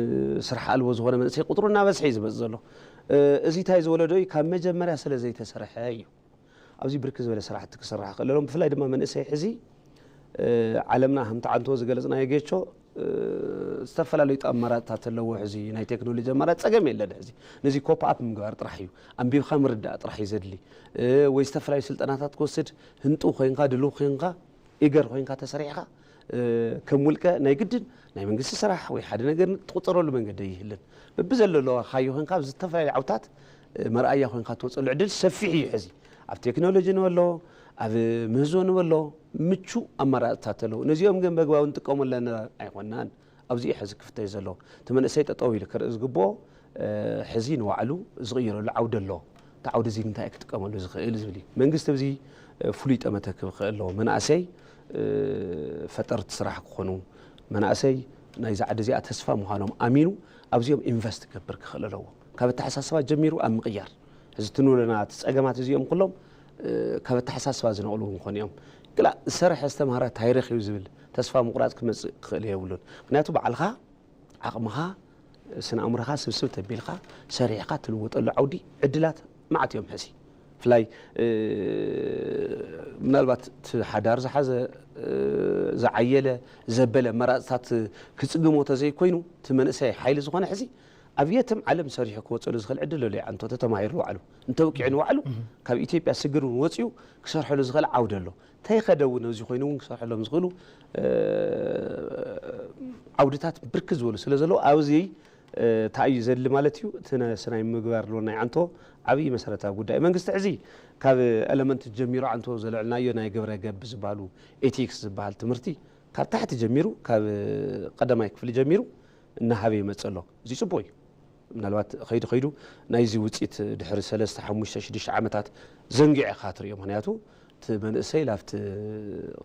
ስራሕ ኣልቦ ዝኾነ መንእሰይ ቁፅሩ እናበዝሐ እዩ ዝመፅእ ዘሎ። እ፣ እዚ እንታይ ዝወለዶ እዩ? ካብ መጀመርያ ስለ ዘይተሰርሐ እዩ። ኣብዚ ብርክ ዝበለ ስራሕቲ ክስራሕ ክእለሎም፣ ብፍላይ ድማ መንእሰይ ሕዚ ዓለምና ከምቲ ዓንቶ ዝገለፅናዮ ጌቾ ዝተፈላለዩ ኣማራፅታት ኣለዎ። ሕዚ ናይ ቴክኖሎጂ ኣማራፂ ፀገም የለን። ሕዚ ነዚ ኮፕ ኣፕ ምግባር ጥራሕ እዩ። ኣንቢብካ ምርዳእ ጥራሕ እዩ ዘድሊ። ወይ ዝተፈላለዩ ስልጠናታት ክወስድ ህንጡ ኮይንካ ድሉ ኮይንካ ኢገር ኮይንካ ተሰሪዕካ ከም ውልቀ ናይ ግድን ናይ መንግስቲ ስራሕ ወይ ሓደ ነገር ትቁፀረሉ መንገዲ ይህልን። በብዘለለዋ ካዮ ኮይንካ ኣብ ዝተፈላለዩ ዓውታት መርኣያ ኮይንካ ትወፀሉ ዕድል ሰፊሕ እዩ። ሕዚ ኣብ ቴክኖሎጂ ንበሎ ኣብ ምህዞ ንበሎ ምቹ ኣማራፅታት ኣለዉ። ነዚኦም ግን በግባቡ ንጥቀሙ ኣለና ኣይኮናን። ኣብዚ እዩ ሕዚ ክፍተት ዘሎ። እቲ መንእሰይ ጠጠው ኢሉ ክርኢ ዝግብኦ ሕዚ ንባዕሉ ዝቕይረሉ ዓውዲ ኣሎ። እቲ ዓውዲ እዚ እንታይ ክጥቀመሉ ዝኽእል ዝብል እዩ። መንግስቲ ኣብዚ ፍሉይ ጠመተ ክኽእል ኣለዎ። መናእሰይ ፈጠርቲ ስራሕ ክኾኑ፣ መናእሰይ ናይዚ ዓዲ እዚኣ ተስፋ ምዃኖም ኣሚኑ ኣብዚኦም ኢንቨስት ክገብር ክኽእል ኣለዎ። ካብ ኣተሓሳስባ ጀሚሩ ኣብ ምቕያር፣ እዚ ትንብለና እቲ ፀገማት እዚኦም ኩሎም ካብ ኣተሓሳስባ ዝነቕሉ ክኾኑ እዮም። ግላ ዝሰርሐ ዝተምሃረ እንታይ ረኺቡ ዝብል ተስፋ ምቑራፅ ክመፅእ ክኽእል የብሉን። ምክንያቱ ባዕልኻ ዓቕምኻ ስነ ኣእምሮኻ ስብስብ ተቢልካ ሰሪሕካ ትልወጠሉ ዓውዲ ዕድላት መዓት እዮም። ሕዚ ብፍላይ ምናልባት እቲ ሓዳር ዝሓዘ ዝዓየለ ዘበለ መራፅታት ክፅግሞ ተዘይኮይኑ እቲ መንእሰይ ሓይሊ ዝኾነ ሕዚ ኣብ የትም ዓለም ሰሪሑ ክወፀሉ ዝኽእል ዕድል ኣሎ። ይዓንቶ ተተማሂሩ ንባዕሉ እንተወቂዑ ንባዕሉ ካብ ኢትዮጵያ ስግር እውን ወፂኡ ክሰርሐሉ ዝኽእል ዓውዲ ኣሎ። ተይኸደ እውን ኣብዚ ኮይኑ እውን ክሰርሐሎም ዝኽእሉ ዓውድታት ብርክት ዝበሉ ስለ ዘለዉ ኣብዚ እንታይ እዩ ዘድሊ ማለት እዩ። እቲ ነስናይ ምግባር ኣለዎ ናይ ዓንቶ ዓብዪ መሰረታዊ ጉዳይ መንግስቲ ሕዚ ካብ ኤለመንት ጀሚሩ ዓንቶ ዘልዕልናዮ ናይ ግብረ ገብ ዝበሃሉ ኤቲክስ ዝበሃል ትምህርቲ ካብ ታሕቲ ጀሚሩ ካብ ቀዳማይ ክፍሊ ጀሚሩ እናሃበ ይመፅእ ኣሎ። እዚ ፅቡቅ እዩ። ምናልባት ከይዱ ከይዱ ናይዚ ውፅኢት ድሕሪ ሰለስተ ሓሙሽተ ሽዱሽተ ዓመታት ዘንጊዕካ ትሪኦ። ምክንያቱ እቲ መንእሰይ ላብቲ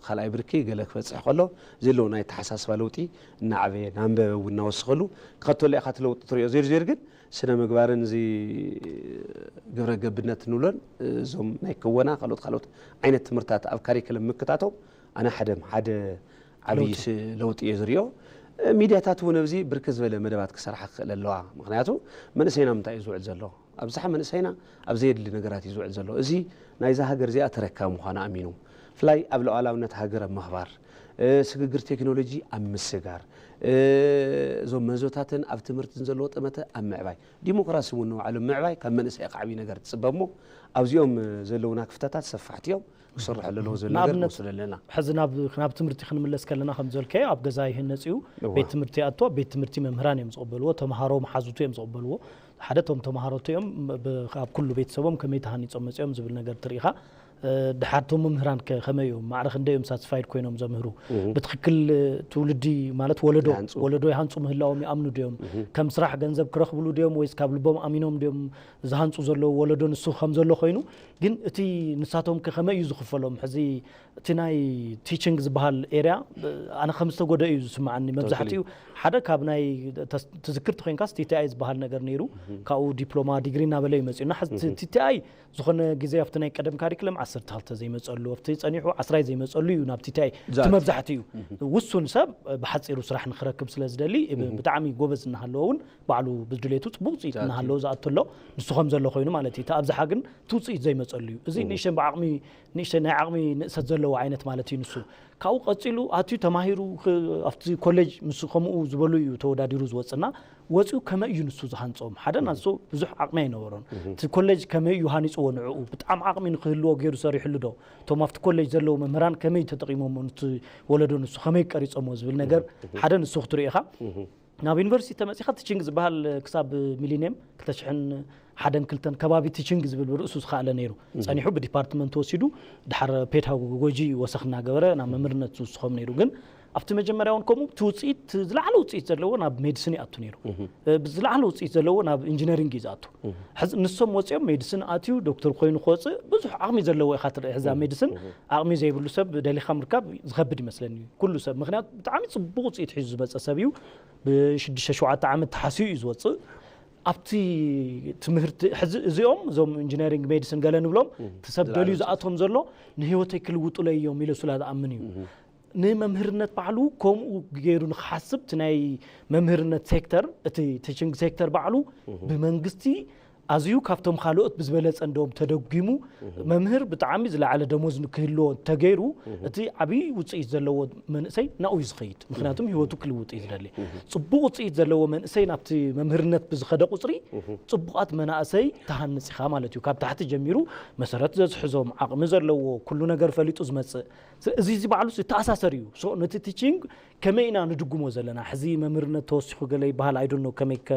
ካልኣይ ብርኪ ገለ ክበፅሕ ከሎ ዘሎ ናይ ተሓሳስባ ለውጢ እናዓበየ ናንበበ እውን እናወስኸሉ ክኸተሎ ኢኻ እቲ ለውጢ ትሪኦ። ዜር ዜር ግን ስነ ምግባርን እዚ ግብረ ገብነት ንብሎን እዞም ናይ ክወና ካልኦት ካልኦት ዓይነት ትምህርታት ኣብ ካሪክለም ምክታቶም ኣነ ሓደም ሓደ ዓብዪ ለውጢ እየ ዝሪኦ። ሚድያታት እውን ኣብዚ ብርክት ዝበለ መደባት ክሰርሓ ክኽእል ኣለዋ። ምክንያቱ መንእሰይና ምንታይ እዩ ዝውዕል ዘሎ? ኣብዝሓ መንእሰይና ኣብ ዘየድሊ ነገራት እዩ ዝውዕል ዘሎ። እዚ ናይዛ ሃገር እዚኣ ተረካቢ ምዃኑ ኣሚኑ ብፍላይ ኣብ ሉዓላውነት ሃገር ኣብ ምኽባር፣ ስግግር ቴክኖሎጂ ኣብ ምስጋር፣ እዞም ምህዞታትን ኣብ ትምህርትን ዘለዎ ጠመተ ኣብ ምዕባይ፣ ዲሞክራሲ እውን ንባዕሉ ምዕባይ ካብ መንእሰይ ክዓብይ ነገር ትፅበ እሞ ኣብዚኦም ዘለውና ክፍተታት ሰፋሕቲ እዮም። ክስርሐሉ ኣለዎ ዝብል ነገር ንኣብነት ንወስድ ኣለና። ሕዚ ናብ ናብ ትምህርቲ ክንምለስ ከለና ከም ዝበልካዮ ኣብ ገዛ ይህነፅ እዩ። እዋ። ቤት ትምህርቲ ይኣቱ፣ ኣብ ቤት ትምህርቲ መምህራን እዮም ዝቕበልዎ፣ ተምሃሮ መሓዙቱ እዮም ዝቕበልዎ። ሓደ እቶም ተምሃሮቱ እዮም ብ- ኣብ ኩሉ ቤተሰቦም ከመይ ተሃኒፆም መፅኦም ዝብል ነገር ትርኢኻ። ድሓር እቶም መምህራን ከ ከመይ እዮም ማዕረ ክንደይ እዮም ሳትስፋይድ ኮይኖም ዘምህሩ? ብትክክል ትውልዲ ማለት ወለዶ ይሃንፁ። ወለዶ ይሃንፁ ምህላዎም ይኣምኑ ድዮም? ከም ስራሕ ገንዘብ ክረኽብሉ ድዮም ወይስ ካብ ልቦም ኣሚኖም ድዮም ዝሃንፁ ዘለዉ? ወለዶ ንሱ ከም ዘሎ ኮይኑ ግን እቲ ንሳቶም ከ ከመይ እዩ ዝኽፈሎም? ሕዚ እቲ ናይ ቲችንግ ዝበሃል ኤርያ ኣነ ከም ዝተጎደ እዩ ዝስምዓኒ። መብዛሕትኡ ሓደ ካብ ናይ ተስ- ትዝክርቲ ኮይንካስ ቲቲኣይ ዝበሃል ነገር ነይሩ። ካብኡ ዲፕሎማ ዲግሪ እናበለ እዩ መፅኡ እና ሕዚ ቲቲኣይ ዝኾነ ግዜ ኣብቲ ናይ ቀደም ካሪክለም ዓሰርተ ክልተ ዘይመፀሉ ኣብቲ ፀኒሑ ዓስራይ ዘይመፀሉ እዩ ናብ ቲቲኣይ እቲ ዝኣቱ። መብዛሕትኡ ውሱን ሰብ ብሓፂሩ ስራሕ ንክረክብ ስለ ዝደሊ ብጣዕሚ ጎበዝ እናሃለዎ እውን ባዕሉ ብድሌቱ ፅቡቅ ውፅኢት ዝኣቱ። እናሃለዎ ዝኣቱ ኣሎ። ንሱ ከም ዘሎ ኮይኑ ማለት እዩ። እቲ ኣብዝሓ ግን እቲ ውፅኢት ዘይመፀሉ እዩ። እዚ ንእሽተን ብዓቕሚ ንእሽተን ናይ ዓቕሚ ንእሰት ዘለዎ ዓይነት ማለት እዩ ንሱ። ካብኡ ቀፂሉ ኣትዩ ተማሂሩ ክ- ኣብቲ ኮሌጅ ምስ ከምኡ ዝበሉ እዩ ተወዳዲሩ ዝወፅና። ወፂኡ ከመይ እዩ ንሱ ዝሃንፆም? ሓደ ናንሶ ብዙሕ ዓቕሚ ኣይነበሮን። እቲ ኮሌጅ ከመይ እዩ ሃኒፅዎ ንዕኡ? ብጣዕሚ ዓቕሚ ንክህልዎ ገይሩ ሰሪሕሉ ዶ? እቶም ኣብቲ ኮሌጅ ዘለዉ መምህራን ከመይ ተጠቂሞም? እቲ ወለዶ ንሱ ከመይ ቀሪፆሞ ዝብል ነገር ሓደ ንሱ ክትርኢ ኢኻ። ናብ ዩኒቨርሲቲ ተመፂኻ ቲችንግ ዝበሃል ክሳብ ሚሊኒየም ክልተ ሽሕን ሓደን ክልተን ከባቢ ቲችንግ ዝብል ብርእሱ ዝኸኣለ ነይሩ። ፀኒሑ ብዲፓርትመንት ተወሲዱ ድሓር ፔዳጎጂ ወሰኽ እናገበረ ናብ መምህርነት ዝውስኾም ነይሩ። ግን ኣብቲ መጀመርያ እውን ከምኡ እቲ ውፅኢት ዝለዓለ ውፅኢት ዘለዎ ናብ ሜዲሲን ይኣቱ ነይሩ። ዝለዓለ ውፅኢት ዘለዎ ናብ ኢንጂነሪንግ እዩ ዝኣቱ። ሕዚ ንሶም ወፂኦም ሜዲሲን ኣትዩ ዶክተር ኮይኑ ክወፅእ ብዙሕ ዓቕሚ ዘለዎ ኢኻ ትርኢ። ሕዚ ኣብ ሜዲሲን ዓቕሚ ዘይብሉ ሰብ ደሊኻ ምርካብ ዝኸብድ ይመስለኒ ኩሉ ሰብ። ምክንያቱ ብጣዕሚ ፅቡቕ ውፅኢት ሒዙ ዝመፀ ሰብ እዩ። ብሽዱሽተ ሸውዓተ ዓመት ተሓስዩ እዩ ዝወፅእ። ኣብቲ ትምህርቲ ሕዚ እዚኦም እዞም ኢንጂነሪንግ ሜዲሲን ገለ ንብሎም እቲ ሰብ ደልዩ ዝኣቶም ዘሎ ንህይወተይ ክልውጡለይ እዮም ኢለ ሱላ ዝኣምን እዩ። ንመምህርነት ባዕሉ ከምኡ ገይሩ ንክሓስብ እቲ ናይ መምህርነት ሴክተር እቲ ቲችንግ ሴክተር ባዕሉ ብመንግስቲ ኣዝዩ ካብቶም ካልኦት ብዝበለጸ እንደውም ተደጒሙ፣ መምህር ብጣዕሚ ዝለዓለ ደሞዝ ክህልዎ እንተገይሩ፣ እቲ ዓብዪ ውጽኢት ዘለዎ መንእሰይ ናብኡ እዩ ዝኸይድ። ምኽንያቱም ህይወቱ ክልውጥ እዩ ዝደሊ። ጽቡቕ ውጽኢት ዘለዎ መንእሰይ ናብቲ መምህርነት ብዝኸደ ቁጽሪ፣ ጽቡቓት መናእሰይ ትሃንጽ ኢኻ ማለት እዩ። ካብ ታሕቲ ጀሚሩ መሰረት ዘዝሕዞም፣ ዓቕሚ ዘለዎ፣ ኩሉ ነገር ፈሊጡ ዝመጽእ፣ እዚ እዚ ባዕሉ ዝተኣሳሰር እዩ። So ነቲ ቲቺንግ ከመይ ኢና ንድጉሞ ዘለና? ሕዚ መምህርነት ተወሲኹ ገለ ይበሃል፣ I don't know ከመይ ከ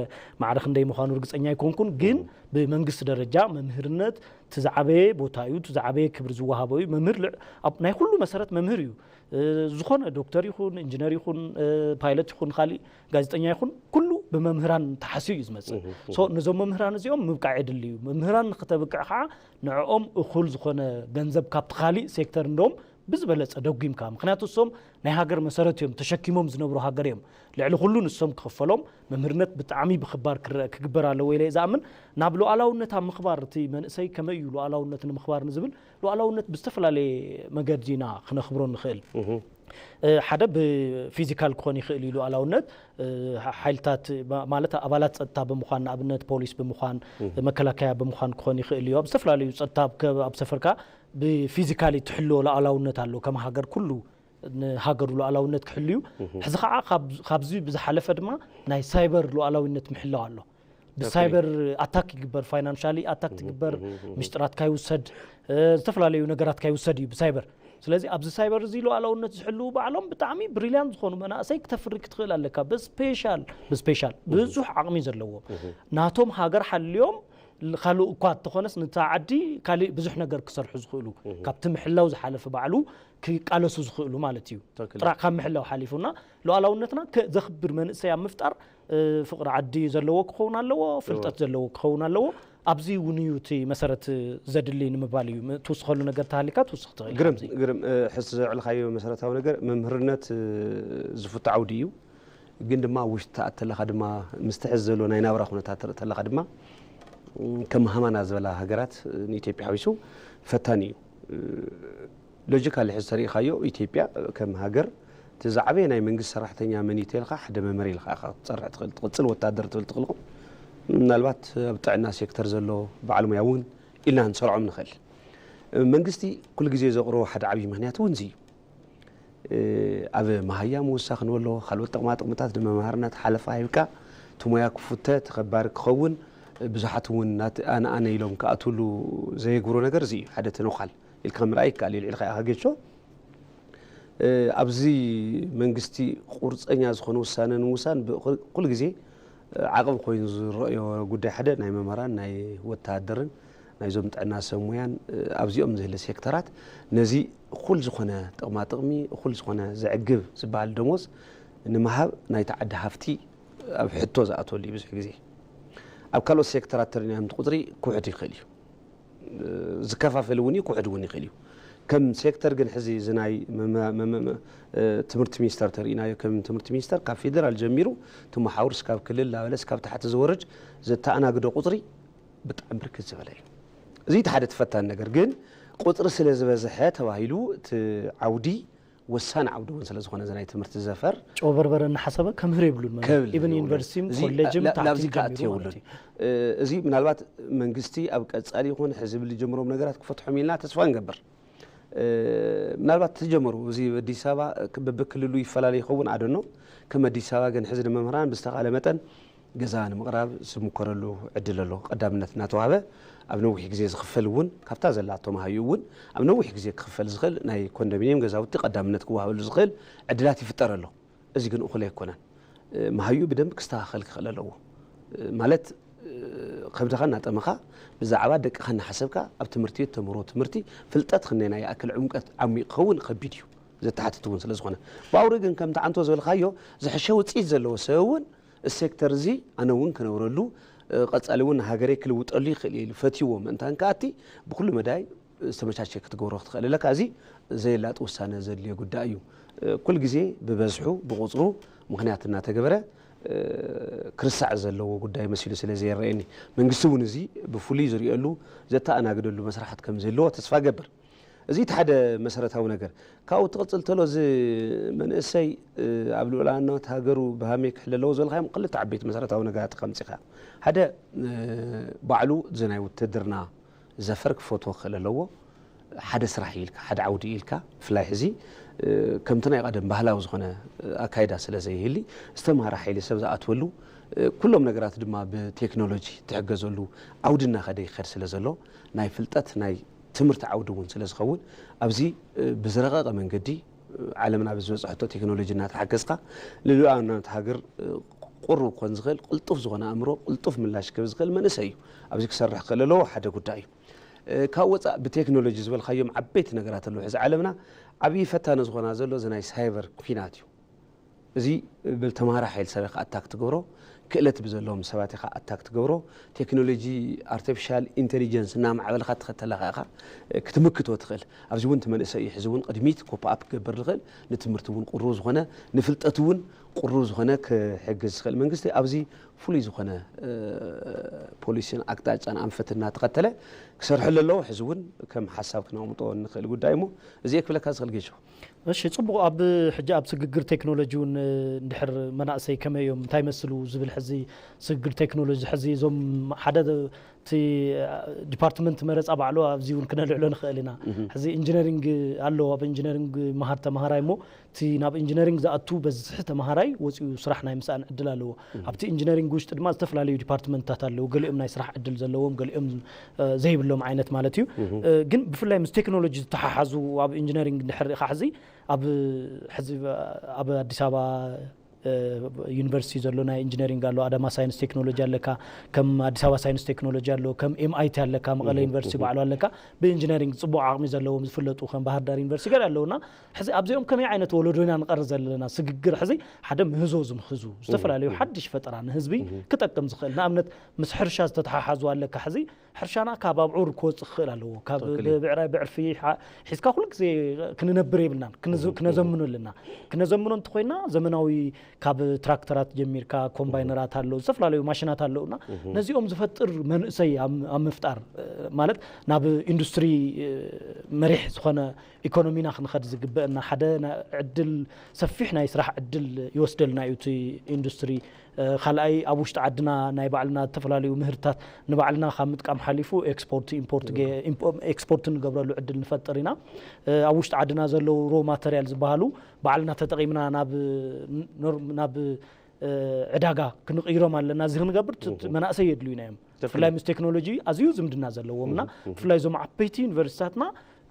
ማዕረ ክንደይ ምዃኑ ርግጸኛ ኣይኮንኩን፣ ግን ብመንግስቲ ደረጃ መምህርነት እቲ ዝዓበየ ቦታ እዩ፣ እቲ ዝዓበየ ክብሪ ዝወሃቦ እዩ። መምህር ልዕ-፣ ኣብ ናይ ኩሉ መሰረት መምህር እዩ። እ፣ ዝኾነ ዶክተር ይኹን፣ ኢንጂነር ይኹን፣ እ፣ ፓይለት ይኹን፣ ካሊእ ጋዜጠኛ ይኹን፣ ኩሉ ብመምህራን ተሓስዩ እዩ ዝመጽእ። So ነዞም መምህራን እዚኦም ምብቃዕ የድሊ እዩ። መምህራን ንክተብቅዕ ከዓ ንዕኦም እኹል ዝኾነ ገንዘብ ካብቲ ካሊእ ሴክተር እንደውም ብዝበለጸ ደጒምካ። ምኽንያቱ እሶም ናይ ሃገር መሰረት እዮም፣ ተሸኪሞም ዝነብሩ ሃገር እዮም። ልዕሊ ኩሉ ንሶም ክኽፈሎም፣ መምህርነት ብጣዕሚ ብኽባር ክረአ ክግበር ኣለዎ ኢለ እየ ዝኣምን። ናብ ሉዓላውነት ኣብ ምኽባር እቲ መንእሰይ ከመይ እዩ ሉዓላውነት ንምኽባር ንዝብል፣ ሉዓላውነት ብዝተፈላለየ መገዲ ኢና ክነኽብሮ ንኽእል። እ፣ ሓደ ብፊዚካል ክኾን ይኽእል እዩ ሉዓላውነት፣ እ፣ ሓ-፣ ሓይልታት ማ-፣ ማለት ኣባላት ጸጥታ ብምዃን፣ ንኣብነት ፖሊስ ብምዃን፣ መከላከያ ብምዃን ክኾን ይኽእል እዩ። ኣብ ዝተፈላለዩ ጸጥታ ኣብ ከ-፣ ኣብ ሰፈርካ ብፊዚካሊ ትሕልዎ ሉዓላውነት ኣሎ። ከም ሃገር ኩሉ ንሃገሩ ሉዓላውነት ክሕሉ እዩ። ሕዚ ከዓ ካብ-፣ ካብዚ ብዝሓለፈ ድማ ናይ ሳይበር ሉዓላዊነት ምሕላው ኣሎ። ብሳይበር ኣታክ ይግበር፣ ፋይናንሻሊ ኣታክ ትግበር፣ ምሽጥራትካ ይውሰድ፣ እ፣ ዝተፈላለዩ ነገራትካ ይውሰድ እዩ ብሳይበር። ስለዚ ኣብዚ ሳይበር እዚ ሉዓላውነት ዝሕልዉ ባዕሎም ብጣዕሚ ብሪልያንት ዝኾኑ መናእሰይ ክተፍሪ ክትኽእል ኣለካ። ብስፔሻል፣ ብስፔሻል ብዙሕ ዓቕሚ ዘለዎም ናቶም ሃገር ሓልዮም ካልእ እኳ እንተኾነስ ነታ ዓዲ ካሊእ ብዙሕ ነገር ክሰርሑ ዝኽእሉ ካብቲ ምሕላው ዝሓለፈ ባዕሉ ክቃለሱ ዝኽእሉ ማለት እዩ። ትክክል። ጥራሕ ካብ ምሕላው ሓሊፉና ሉዓላውነትና ከ-፣ ዘኽብር መንእሰይ ኣብ ምፍጣር፣ እ፣ ፍቕሪ ዓዲ ዘለዎ ክኸውን ኣለዎ፣ ፍልጠት ዘለዎ ክኸውን ኣለዎ። ኣብዚ እውን እዩ እቲ መሰረት ዘድሊ ንምባል እዩ። ም-፣ ትውስኸሉ ነገር ተሃሊካ ትውስኽ ትኽእል ግርም፣ ካብዚ። ግርም። እ፣ ሕዚ ዘዕልኻዮ መሰረታዊ ነገር መምህርነት፣ እ፣ ዝፍቶ ዓውዲ እዩ። ግን ድማ ኣብ ውሽጢ ትኣት ተለኻ ድማ ምስቲ ሕዚ ዘሎ ናይ ናብራ ኩነታት ትርኢ ተለኻ ድማ፣ ም፣ ከም ሃማና ዝበላ ሃገራት፣ እ፣ ንኢትዮጵያ ሓዊሱ ፈታኒ እዩ። እ፣ ሎጂካሊ ሕዚ ተሪኢኻዮ ኢትዮጵያ ከም ሃገር እቲ ዝዓበየ ናይ መንግስቲ ሰራሕተኛ መን እዩ ተልካ ሓደ መምህር ኢልካ ኢኻ ክትጸርሕ ትኽእል፣ ትቕጽል ወታደር ትብል ትኽእል ኢኹም። ምናልባት ኣብ ጥዕና ሴክተር ዘሎ በዓል ሞያ እውን ኢልና ንሰርዖም ንኽእል። መንግስቲ ኩሉ ግዜ ዘቕርቦ ሓደ ዓብዪ ምኽንያት እውን እዚ እዩ። እ፣ ኣብ መሃያ ምውሳኽ ንበሎ፣ ካልኦት ጥቕማ ጥቕምታት ንመምሃርነት ሓለፋ ሂብካ፣ እቲ ሞያ ክፉተ፣ ተኸባሪ ክኸውን፣ ብዙሓት እውን ናት-፣ ኣነ ኣነ ኢሎም ክኣትውሉ ዘየግብሮ ነገር እዚ እዩ። ሓደ ተነዃል ኢልካ ምርኣይ ይከኣል እዩ፣ ልዕልኻ ኢኻ ጌቾ። እ፣ ኣብዚ መንግስቲ ቁርፀኛ ዝኾነ ውሳነ ንምውሳን ብ-፣ ኩል ግዜ ዓቕብ ኮይኑ ዝረኣዮ ጉዳይ ሓደ ናይ መምህራን፣ ናይ ወተሃደርን፣ ናይዞም ጥዕና ሰብ ሞያን፣ እ፣ ኣብዚኦም ዝህለ ሴክተራት ነዚ እኹል ዝኾነ ጥቕማ ጥቕሚ፣ እኹል ዝኾነ ዘዕግብ ዝበሃል ደሞዝ ንምሃብ ናይቲ ዓዲ ሃፍቲ ኣብ ሕቶ ዝኣትወሉ እዩ ብዙሕ ግዜ። ኣብ ካልኦት ሴክተራት ተሪእናዮም እቲ ቁፅሪ ክውሕድ ይኽእል እዩ። እ፣ ዝከፋፈል እውን እዩ፣ ክውሕድ እውን ይኽእል እዩ። ከም ሴክተር ግን ሕዚ እዚ ናይ መመ-፣ መመ-፣ መ-፣ እ፣ ትምህርቲ ሚኒስተር ተሪእናዮ። ከም ትምህርቲ ሚኒስተር ካብ ፌዴራል ጀሚሩ እቲ መሓውር እስካብ ክልል ላበለ እስካብ ታሕቲ ዝወርድ ዘተኣናግዶ ቁፅሪ ብጣዕሚ ብርክት ዝበለ እዩ። እዚ እቲ ሓደ ተፈታኒ ነገር ግን ቁፅሪ ስለ ዝበዝሐ ተባሂሉ እቲ ዓውዲ ወሳኒ ዓውዲ እውን ስለ ዝኾነ እዚ ናይ ትምህርቲ ዘፈር ጨው በርበረ እናሓሰበ ከምህር የብሉን ማለት እዩ። ከብል ኢቨን የብሉን። ዩኒቨርሲቲን እዚ ኮሌጅን ላ-፣ ላ-፣ ታሕቲ ላብዚ ጀሚሩ ክኣቲ ማለት የብሉን። እዩ። እ፣ እዚ ምናልባት መንግስቲ ኣብ ቀጻሊ ይኹን ሕዚ ዝብል ዝጀምሮም ነገራት ክፈትሖም ኢልና ተስፋ ንገብር። እ፣ ምናልባት ተጀመሩ፣ እዚ ኣዲስ ኣበባ ክ-፣ በብክልሉ ይፈላለ ይኸውን፣ ኣደኖ። ከም ኣዲስ ኣበባ ግን ሕዚ ንመምህራን ብዝተኻለ መጠን ገዛ ንምቕራብ ዝምከረሉ ዕድል ኣሎ። ቀዳምነት እናተዋህበ ኣብ ነዊሕ ግዜ ዝኽፈል እውን፣ ካብታ ዘላቶ መሃዩ እውን ኣብ ነዊሕ ግዜ ክኽፈል ዝኽእል ናይ ኮንዶሚንየም ገዛውቲ ቀዳምነት ክወሃበሉ ዝኽእል ዕድላት ይፍጠር ኣሎ። እዚ ግን እኹል ኣይኮነን። እ፣ መሃዩ ብደንቢ ክስተኻኸል ክኽእል ኣለዎ። እ፣ ማለት፣ እ፣ ከብድኻ እናጠመኻ ብዛዕባ ደቅኻ እናሓሰብካ ኣብ ትምህርቲ ቤት ተምህሮ ትምህርቲ ፍልጠት ክንደይ ናይ ይኣክል ዕምቀት ዓሚቕ ክኸውን ከቢድ እዩ። ዘተሓትት እውን ስለ ዝኾነ። ብኣውሪ ግን ከምቲ ዓንቶ ዝበልካዮ ዝሕሸ ውፅኢት ዘለዎ ሰብ እውን እዚ ሴክተር እዚ ኣነ እውን ክነብረሉ፣ እ፣ ቀጻሊ እውን ሃገረይ ክልውጠሉ ይኽእል እየ ኢሉ ፈትይዎ ምእንታን ክኣቲ ብኩሉ መዳይ ዝተመቻቸ ክትገብሮ ክትኽእል ኣለካ። እዚ ዘየላጥ ውሳነ ዘድልዮ ጉዳይ እዩ። እ፣ ኩል ግዜ ብበዝሑ ብቁፅሩ ምኽንያት እናተገበረ፣ እ፣ ክርሳዕ ዘለዎ ጉዳይ መሲሉ ስለ ዘይረኣየኒ መንግስቲ እውን እዚ ብፍሉይ ዝርእየሉ ዘተኣናግደሉ መስራሓት ከም ዘልዎ ተስፋ ገብር። እዚ እቲ ሓደ መሰረታዊ ነገር። ካብኡ ትቕጽል ተሎ፣ እዚ መንእሰይ ኣብ ልኡላውነት ሃገሩ ብሃሜ ክሕለ ኣለዎ ዝበልካዮም ክልተ ዓበይቲ መሰረታዊ ነገራት ከምጺኻ። ሓደ ባዕሉ እዚ ናይ ውትድርና ዘፈር ክፈትዎ ክኽእል ኣለዎ። ሓደ ስራሕ ኢልካ፣ ሓደ ዓውዲ ኢልካ፣ ብፍላይ ሕዚ ከምቲ ናይ ቀደም ባህላዊ ዝኾነ ኣካይዳ ስለ ዘይህሊ፣ ዝተማህረ ሓይሊ ሰብ ዝኣትወሉ፣ ኩሎም ነገራት ድማ ብቴክኖሎጂ ትሕገዘሉ ዓውዲ እናኸደ ይኸድ ስለ ዘሎ፣ ናይ ፍልጠት ናይ ትምህርቲ ዓውዲ እውን ስለ ዝኸውን፣ ኣብዚ ብዝረቐቐ መንገዲ ዓለምና ብዝበፅሐቶ ቴክኖሎጂ እናተሓገዝካ ንሉኣላውነት ሃገር ቁሩብ ክኾን ዝኽእል ቅልጡፍ ዝኾነ ኣእምሮ፣ ቅልጡፍ ምላሽ ክህብ ዝኽእል መንእሰይ እዩ። ኣብዚ ክሰርሕ ክኽእል ኣለዎ፣ ሓደ ጉዳይ እዩ። ካብ ወፃእ ብቴክኖሎጂ ዝበልካዮም ዓበይቲ ነገራት ኣለዉ። ሕዚ ዓለምና ዓብዪ ፈታኒ ዝኾና ዘሎ እዚ ናይ ሳይበር ኩናት እዩ። እዚ ብተማሃራ ሓይል ሰብ ኢኻ ኣታክ ትገብሮ፣ ክእለት ብዘለዎም ሰባት ኢኻ ኣታክ ትገብሮ። ቴክኖሎጂ ኣርቲፊሻል ኢንቴሊጀንስ እናማዕበልካ ትኸተለካ ኢኻ ክትምክቶ ትኽእል። ኣብዚ እውን እቲ መንእሰይ እዩ ሕዚ እውን ቅድሚት ኮፕ ኣፕ ክገብር ዝኽእል፣ ንትምህርቲ እውን ቅሩብ ዝኾነ፣ ንፍልጠት እውን ቅሩብ ዝኾነ ክሕግዝ ዝኽእል መንግስቲ ኣብዚ ፍሉይ ዝኾነ ፖሊሲን ኣቅጣጫን ኣንፈት እናተኸተለ ክሰርሐሉ ኣለዎ። ሕዚ እውን ከም ሓሳብ ክነቕምጦ እንኽእል ጉዳይ እሞ እዚ ክብለካ ዝኽእል ጌሾ። እሺ፣ ጽቡቕ። ኣብ ሕጂ ኣብ ስግግር ቴክኖሎጂ እውን እንድሕር መናእሰይ ከመይ እዮም፣ እንታይ መስሉ ዝብል ሕዚ ስግግር ቴክኖሎጂ ሕዚ እዞም ሓደ እቲ ዲፓርትመንት መረጻ ባዕሉ ኣብዚ እውን ክነልዕሎ ንኽእል ኢና። ሕዚ ኢንጂነሪንግ ኣሎ፣ ኣብ ኢንጂነሪንግ መሃር ተማሃራይ እሞ እቲ ናብ ኢንጂነሪንግ ዝኣቱ በዝሒ ተማሃራይ ወፂኡ ስራሕ ናይ ምስኣን ዕድል ኣለዎ። ኣብቲ ኢንጂነሪንግ ውሽጢ ድማ ዝተፈላለዩ ዲፓርትመንትታት ኣለዉ። ገሊኦም ናይ ስራሕ ዕድል ዘለዎም፣ ገሊኦም ዘይብሎም ዓይነት ማለት እዩ። ግን ብፍላይ ምስ ቴክኖሎጂ ዝተሓሓዙ ኣብ ኢንጂነሪንግ እንድሕር ርኢኻ ሕዚ ኣብ ሕዚ ኣብ ኣዲስ ኣበባ ዩኒቨርሲቲ ዘሎ ናይ ኢንጂነሪንግ ኣሎ፣ ኣዳማ ሳይንስ ቴክኖሎጂ ኣለካ፣ ከም ኣዲስ ኣበባ ሳይንስ ቴክኖሎጂ ኣሎ፣ ከም ኤምኣይቲ ኣለካ፣ መቐለ ዩኒቨርሲቲ ባዕሉ ኣለካ። ብኢንጂነሪንግ ጽቡቕ ዓቕሚ ዘለዎም ዝፍለጡ ከም ባህር ዳር ዩኒቨርሲቲ ገለ ኣለውና። ሕዚ ኣብዚኦም ከመይ ዓይነት ወለዶ ኢና ንቐርብ ዘለና? ስግግር ሕዚ ሓደ ምህዞ ዝምህዙ ዝተፈላለዩ ሓድሽ ፈጠራ ንህዝቢ ክጠቅም ዝኽእል፣ ንኣብነት ምስ ሕርሻ ዝተተሓሓዙ ኣለካ። ሕዚ ሕርሻና ካብ ኣብዑር ክወጽእ ክኽእል ኣለዎ። ካብ ብዕራይ ብዕርፊ ሒዝካ ኩሉ ግዜ ክንነብር የብልናን። ክነዘምኖ ኣለና። ክነዘምኖ እንተኮይና ዘመናዊ ካብ ትራክተራት ጀሚርካ ኮምባይነራት ኣለዉ፣ ዝተፈላለዩ ማሽናት ኣለዉና ነዚኦም ዝፈጥር መንእሰይ ኣብ ምፍጣር ማለት ናብ ኢንዱስትሪ መሪሕ ዝኾነ ኢኮኖሚና ክንኸድ ዝግበአና ሓደ ዕድል ሰፊሕ ናይ ስራሕ ዕድል ይወስደልና እዩ እቲ ኢንዱስትሪ። ካልኣይ ኣብ ውሽጢ ዓድና ናይ ባዕልና ዝተፈላለዩ ምህርትታት ንባዕልና ካብ ምጥቃም ሓሊፉ ኤክስፖርት ኢምፖርት ኤክስፖርት ንገብረሉ ዕድል ንፈጥር ኢና። ኣብ ውሽጢ ዓድና ዘለዉ ሮ ማተርያል ዝበሃሉ ባዕልና ተጠቒምና ናብ ናብ ዕዳጋ ክንቕይሮም ኣለና። እዚ ክንገብር መናእሰይ የድልዩና እዮም። ብፍላይ ምስ ቴክኖሎጂ ኣዝዩ ዝምድና ዘለዎም እና ብፍላይ እዞም ዓበይቲ ዩኒቨርሲቲታትና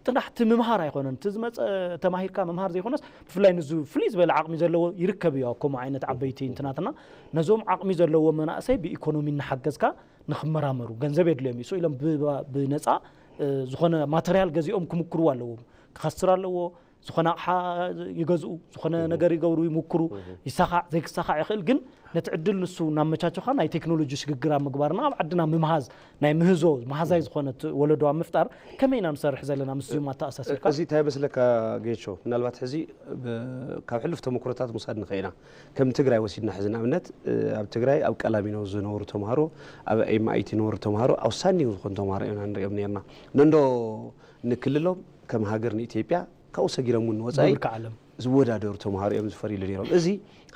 ጥራሕ እቲ ምምሃር ኣይኮነን፣ እቲ ዝመፀ ተማሂርካ ምምሃር ዘይኮነስ ብፍላይ ንዙ ፍልይ ዝበለ ዓቕሚ ዘለዎ ይርከብ እዩ ኣብ ከምኡ ዓይነት ዓበይቲ እንትናትና። ነዞም ዓቕሚ ዘለዎ መናእሰይ ብኢኮኖሚ እናሓገዝካ ንክመራመሩ ገንዘብ የድልዮም እዩ። ኢሎም ብነፃ ዝኾነ ማተርያል ገዚኦም ክምክርዎ ኣለዎም። ክኸስር ኣለዎ። ዝኾነ ኣቕሓ ይገዝኡ፣ ዝኾነ ነገር ይገብሩ፣ ይምክሩ፣ ይሳኻዕ ዘይክሳኻዕ ይኽእል። ግን ነቲ ዕድል ንሱ እናመቻቸኻ ናይ ቴክኖሎጂ ሽግግር ኣብ ምግባርና ኣብ ዓድና ምምሃዝ ናይ ምህዞ መሃዛይ ዝኾነ ወለዶ ኣብ ምፍጣር ከመይ ኢና ንሰርሕ ዘለና? ምስ እዚኦም ኣተኣሳሲርካ እዚ እንታይ መስለካ ጌቾ? ምናልባት ሕዚ ካብ ሕሉፍ ተመክሮታት ምውሳድ ንኽእል ኢና። ከም ትግራይ ወሲድና ሕዚ ንኣብነት ኣብ ትግራይ ኣብ ቀላሚኖ ዝነበሩ ተምሃሮ፣ ኣብ ኤምኣይቲ ዝነበሩ ተምሃሮ ኣውሳኒንግ ዝኾኑ ተምሃሮ ኢና ንሪኦም ነርና። ነንዶ ንክልሎም ከም ሃገር ንኢትዮጵያ ካብኡ ሰጊሮም እውን ንወፃኢ ዝወዳደሩ ተምሃሮ እዮም ዝፈርዩሉ ነይሮም። እዚ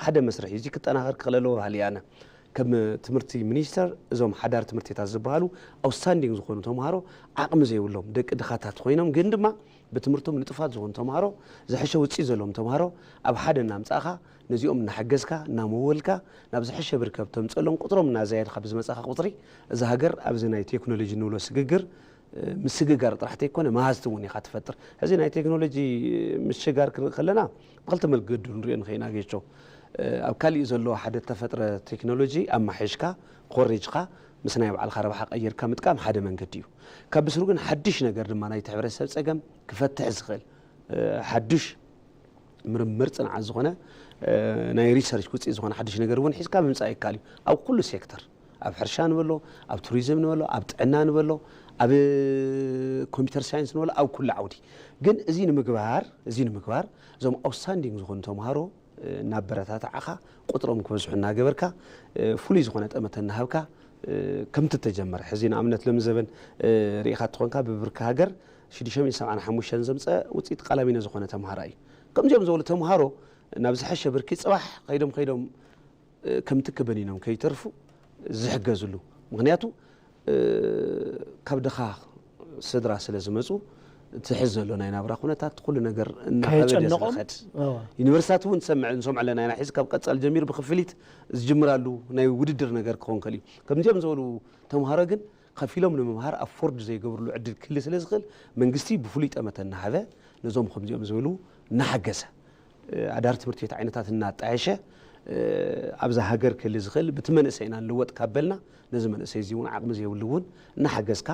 ሓደ መስርሕ እዩ። እዚ ክጠናኸር ክኽእል ኣለዎ በሃሊ እየ ኣነ። ከም ትምህርቲ ሚኒስተር እዞም ሓዳር ትምህርቲታት ዝበሃሉ ኣውትስታንዲንግ ዝኾኑ ተምሃሮ ዓቕሚ ዘይብሎም ደቂ ድኻታት ኮይኖም ግን ድማ ብትምህርቶም ንጡፋት ዝኾኑ ተምሃሮ ዝሐሸ ውፅኢት ዘለዎም ተምሃሮ ኣብ ሓደ እናምፃእኻ ነዚኦም እናሓገዝካ እናመወልካ ናብ ዝሐሸ ብርከብ ተምፀሎም ቁፅሮም እናዘያድካ ብዝመፃኻ ቁፅሪ እዛ ሃገር ኣብዚ ናይ ቴክኖሎጂ ንብሎ ስግግር ምስግጋር ጥራሕ ተይኮነ መሃዝቲ እውን ኢኻ ትፈጥር። ሕዚ ናይ ቴክኖሎጂ ምስሽጋር ክንርኢ ከለና ብክልተ መገዱ ንሪኦ ንኽእል ኢና ጌቾ። ኣብ ካሊኡ ዘሎ ሓደ ተፈጥረ ቴክኖሎጂ ኣማሒሽካ ኮሪጅካ ምስ ናይ ባዕልኻ ረብሓ ቀይርካ ምጥቃም ሓደ መንገዲ እዩ። ካብ ብስሩ ግን ሓድሽ ነገር ድማ ናይቲ ሕብረተሰብ ፀገም ክፈትሕ ዝኽእል ሓዱሽ ምርምር ፅንዓት ዝኾነ ናይ ሪሰርች ውፅኢት ዝኾነ ሓድሽ ነገር እውን ሒዝካ ምምፃእ ይከኣል እዩ ኣብ ኩሉ ሴክተር። ኣብ ሕርሻ ንበሎ፣ ኣብ ቱሪዝም ንበሎ፣ ኣብ ጥዕና ንበሎ፣ ኣብ ኮምፒተር ሳይንስ ንበሎ፣ ኣብ ኩሉ ዓውዲ። ግን እዚ ንምግባር እዚ ንምግባር እዞም ኣውትስታንዲንግ ዝኾኑ ተምሃሮ እናበረታታዕኻ ቁፅሮም ክበዝሑ እናገበርካ ፍሉይ ዝኾነ ጠመተ እናሃብካ ከምቲ ተጀመረ ሕዚ ንኣብነት ሎሚ ዘበን ርኢኻ ትኾንካ ብብርኪ ሃገር ሽዱሽተ ሚእትን ሰብዓን ሓሙሽተን ዘምፀ ውፅኢት ቃላሚኖ ዝኾነ ተምሃራይ እዩ። ከምዚኦም ዝበሉ ተምሃሮ ናብ ዝሐሸ ብርኪ ፅባሕ ከይዶም ከይዶም ከምቲ ክበኒኖም ከይተርፉ ዝሕገዝሉ። ምክንያቱ ካብ ድኻ ስድራ ስለ ዝመፁ እቲ ሕዚ ዘሎ ናይ ናብራ ኩነታት ኩሉ ነገር እናኸበደ ዝኸድ፣ ዩኒቨርሲታት እውን ትሰምዕ ንሰምዖ ኣለና ኢና። ሕዚ ካብ ቀፃል ጀሚሩ ብክፍሊት ዝጅምራሉ ናይ ውድድር ነገር ክኸውን ከልዩ። ከምዚኦም ዝበሉ ተምሃሮ ግን ከፊሎም ንምምሃር ኣፎርድ ዘይገብርሉ ዕድል ክህሊ ስለ ዝኽእል መንግስቲ ብፍሉይ ጠመተ እናሃበ ነዞም ከምዚኦም ዝበሉ እናሓገዘ ኣዳር ትምህርቲ ቤት ዓይነታት እናጣየሸ ኣብዛ ሃገር ክህሊ ዝኽእል ብቲ መንእሰይና ንልወጥ ካብ በልና ነዚ መንእሰይ እዚ እውን ዓቕሚ ዘይብሉ እውን እናሓገዝካ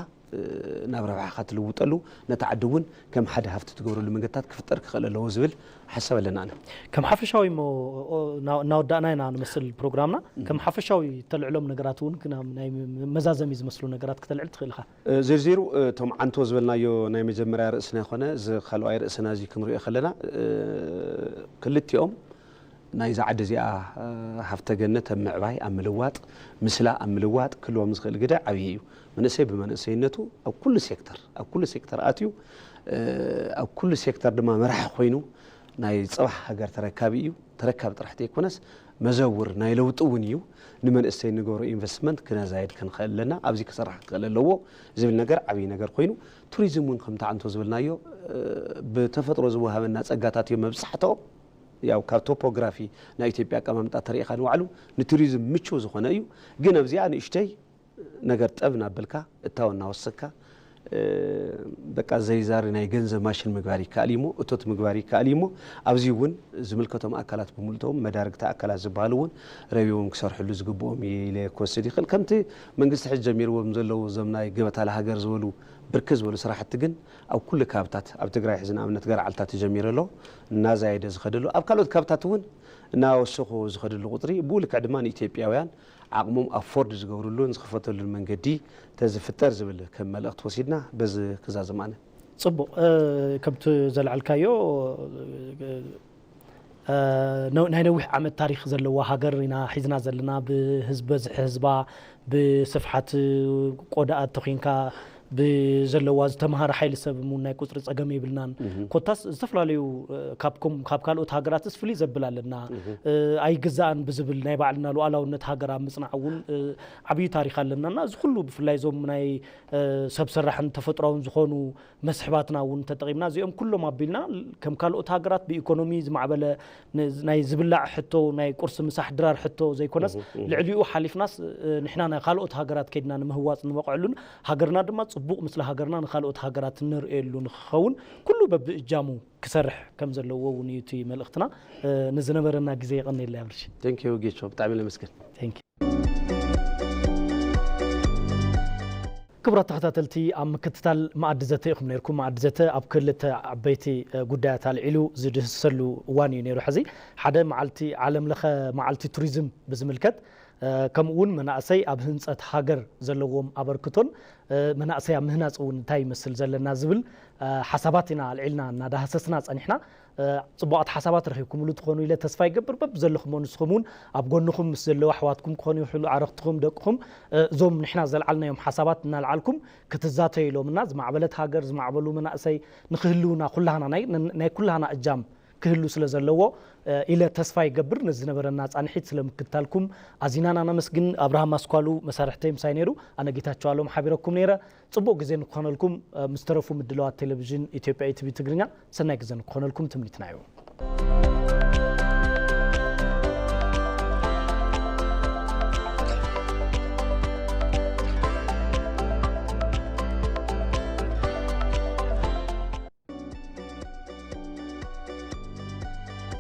ናብ ረብሓኻ ትልውጠሉ ነቲ ዓዲ እውን ከም ሓደ ሃፍቲ ትገብረሉ መንገድታት ክፍጠር ክኽእል ኣለዎ ዝብል ሓሳብ ኣለና። ኣነ ከም ሓፈሻዊ እሞ እናወዳእና ኢና ንመስል ፕሮግራምና። ከም ሓፈሻዊ ተልዕሎም ነገራት እውን ናይ መዛዘሚ ዝመስሉ ነገራት ክተልዕል ትኽእል ኢኻ። ዝርዚሩ እቶም ዓንቶ ዝበልናዮ ናይ መጀመርያ ርእስና ይኮነ እዚ ካልኣይ ርእስና እዚ ክንሪኦ ከለና ክልቲኦም ናይዛ ዓዲ እዚኣ ሃፍተ ገነት ኣብ ምዕባይ ኣብ ምልዋጥ ምስላ ኣብ ምልዋጥ ክህልዎም ዝኽእል ግደ ዓብዪ እዩ። መንእሰይ ብመንእሰይነቱ ኣብ ኩሉ ሴክተር ኣብ ኩሉ ሴክተር ኣትዩ ኣብ ኩሉ ሴክተር ድማ መራሒ ኮይኑ ናይ ፅባሕ ሃገር ተረካቢ እዩ። ተረካቢ ጥራሕ ዘይኮነስ መዘውር ናይ ለውጢ እውን እዩ። ንመንእሰይ ንገብሮ ኢንቨስትመንት ክነዛይድ ክንኽእል ኣለና። ኣብዚ ክስራሕ ክኽእል ኣለዎ ዝብል ነገር ዓብዪ ነገር ኮይኑ ቱሪዝም እውን ከምቲ ዓንቶ ዝበልናዮ ብተፈጥሮ ዝወሃበና ፀጋታት እዮም መብፃሕትኦም። ያው ካብ ቶፖግራፊ ናይ ኢትዮጵያ ኣቀማምጣ ተሪኢኻ ንባዕሉ ንቱሪዝም ምቹው ዝኾነ እዩ። ግን ኣብዚኣ ንእሽተይ ነገር ጠብ እናበልካ እታወ እናወሰካ በቃ ዘይዛሪ ናይ ገንዘብ ማሽን ምግባር ይከኣል እዩሞ እቶት ምግባር ይከኣል እዩሞ ኣብዚ እውን ዝምልከቶም ኣካላት ብምልእቶም መዳርግቲ ኣካላት ዝበሃሉ እውን ረቢቦም ክሰርሕሉ ዝግብኦም እዩ ኢለ ክወስድ ይኽእል። ከምቲ መንግስቲ ሕዚ ጀሚርዎም ዘለዉ እዞም ናይ ገበታ ለሃገር ዝበሉ ብርክት ዝበሉ ስራሕቲ ግን ኣብ ኩሉ ከባብታት ኣብ ትግራይ ሕዚ ንኣብነት ገርዓልታ ተጀሚሩ ኣሎ እናዛየደ ዝኸደሉ ኣብ ካልኦት ከባብታት እውን እናወሰኹ ዝኸደሉ ቁፅሪ ብኡ ልክዕ ድማ ንኢትዮጵያውያን ዓቕሞም ኣፎርድ ዝገብርሉን ዝኽፈተሉን መንገዲ ተዝፍጠር ዝብል ከም መልእኽቲ ወሲድና በዚ ክዛዝም ኣነ። ፅቡቕ ከምቲ ዘልዓልካዮ ናይ ነዊሕ ዓመት ታሪክ ዘለዋ ሃገር ኢና ሒዝና ዘለና ብህዝቢ በዝሒ ህዝባ ብስፍሓት ቆዳኣ ተኮንካ ብዘለዋ ዝተምሃረ ሓይሊ ሰብ እውን ናይ ቁፅሪ ፀገም የብልናን። ኮታስ ዝተፈላለዩ ካብ ካልኦት ሃገራትስ ፍልይ ዘብል ኣለና ኣይግዛእን ብዝብል ናይ ባዕልና ሉዓላውነት ሃገር ኣብ ምፅናዕ እውን ዓብዪ ታሪክ ኣለና እና እዚ ኩሉ ብፍላይ እዞም ናይ ሰብ ሰራሕን ተፈጥራውን ዝኾኑ መስሕባትና እውን ተጠቒምና እዚኦም ኩሎም ኣቢልና ከም ካልኦት ሃገራት ብኢኮኖሚ ዝማዕበለ ናይ ዝብላዕ ሕቶ ናይ ቁርሲ ምሳሕ ድራር ሕቶ ዘይኮነስ ልዕሊኡ ሓሊፍናስ ንሕና ናይ ካልኦት ሃገራት ከይድና ንምህዋፅ ንበቕዐሉን ሃገርና ድማ ፅቡቕ ምስሊ ሃገርና ንካልኦት ሃገራት እንርእየሉ ንክኸውን ኩሉ በብእጃሙ ክሰርሕ ከም ዘለዎ እውን እዩ እቲ መልእኽትና። ንዝነበረና ግዜ የቐንየለይ ኣብርሽ። Thank you ጌቾ ብጣዕሚ ነመስግን። Thank you። ክቡራት ተኸታተልቲ ኣብ ምክትታል መኣዲ ዘተ ኢኹም ነርኩም። መኣዲ ዘተ ኣብ ክልተ ዓበይቲ ጉዳያት ኣልዒሉ ዝድህሰሉ እዋን እዩ ነይሩ። ሕዚ ሓደ መዓልቲ ዓለም ለኸ መዓልቲ ቱሪዝም ብዝምልከት ከምኡ እውን መናእሰይ ኣብ ህንፀት ሃገር ዘለዎም ኣበርክቶን መናእሰይ ኣብ ምህናፅ እውን እንታይ ይመስል ዘለና ዝብል ሓሳባት ኢና ኣልዒልና እናዳህሰስና ፀኒሕና። ፅቡቓት ሓሳባት ረኺብኩምሉ ትኾኑ ኢለ ተስፋ ይገብር። በብዘለኹሞ ንስኹም እውን ኣብ ጎንኹም ምስ ዘለዉ ኣሕዋትኩም ክኾኑ ይኽእሉ፣ ዓረኽትኹም፣ ደቅኹም እዞም ንሕና ዘልዓልናዮም ሓሳባት እናልዓልኩም ክትዛተዩ ኢሎምና። ዝማዕበለት ሃገር፣ ዝማዕበሉ መናእሰይ ንክህልውና ኩላህና ናይ ኩላህና እጃም ክህሉ ስለ ዘለዎ ኢለ ተስፋ ይገብር። ነዚ ዝነበረና ፃንሒት ስለ ምክትታልኩም ኣዚና ኢና ነመስግን። ኣብርሃም ኣስኳሉ መሳርሕተይ ምሳይ ነይሩ። ኣነ ጌታቸው ኣሎም ሓቢረኩም ነይረ። ፅቡቕ ግዜ ንክኾነልኩም ምስ ተረፉ ምድላዋት ቴሌቪዥን ኢትዮጵያ ኢቲቪ ትግርኛ ሰናይ ግዜ ንክኾነልኩም ትምኒትና እዩ።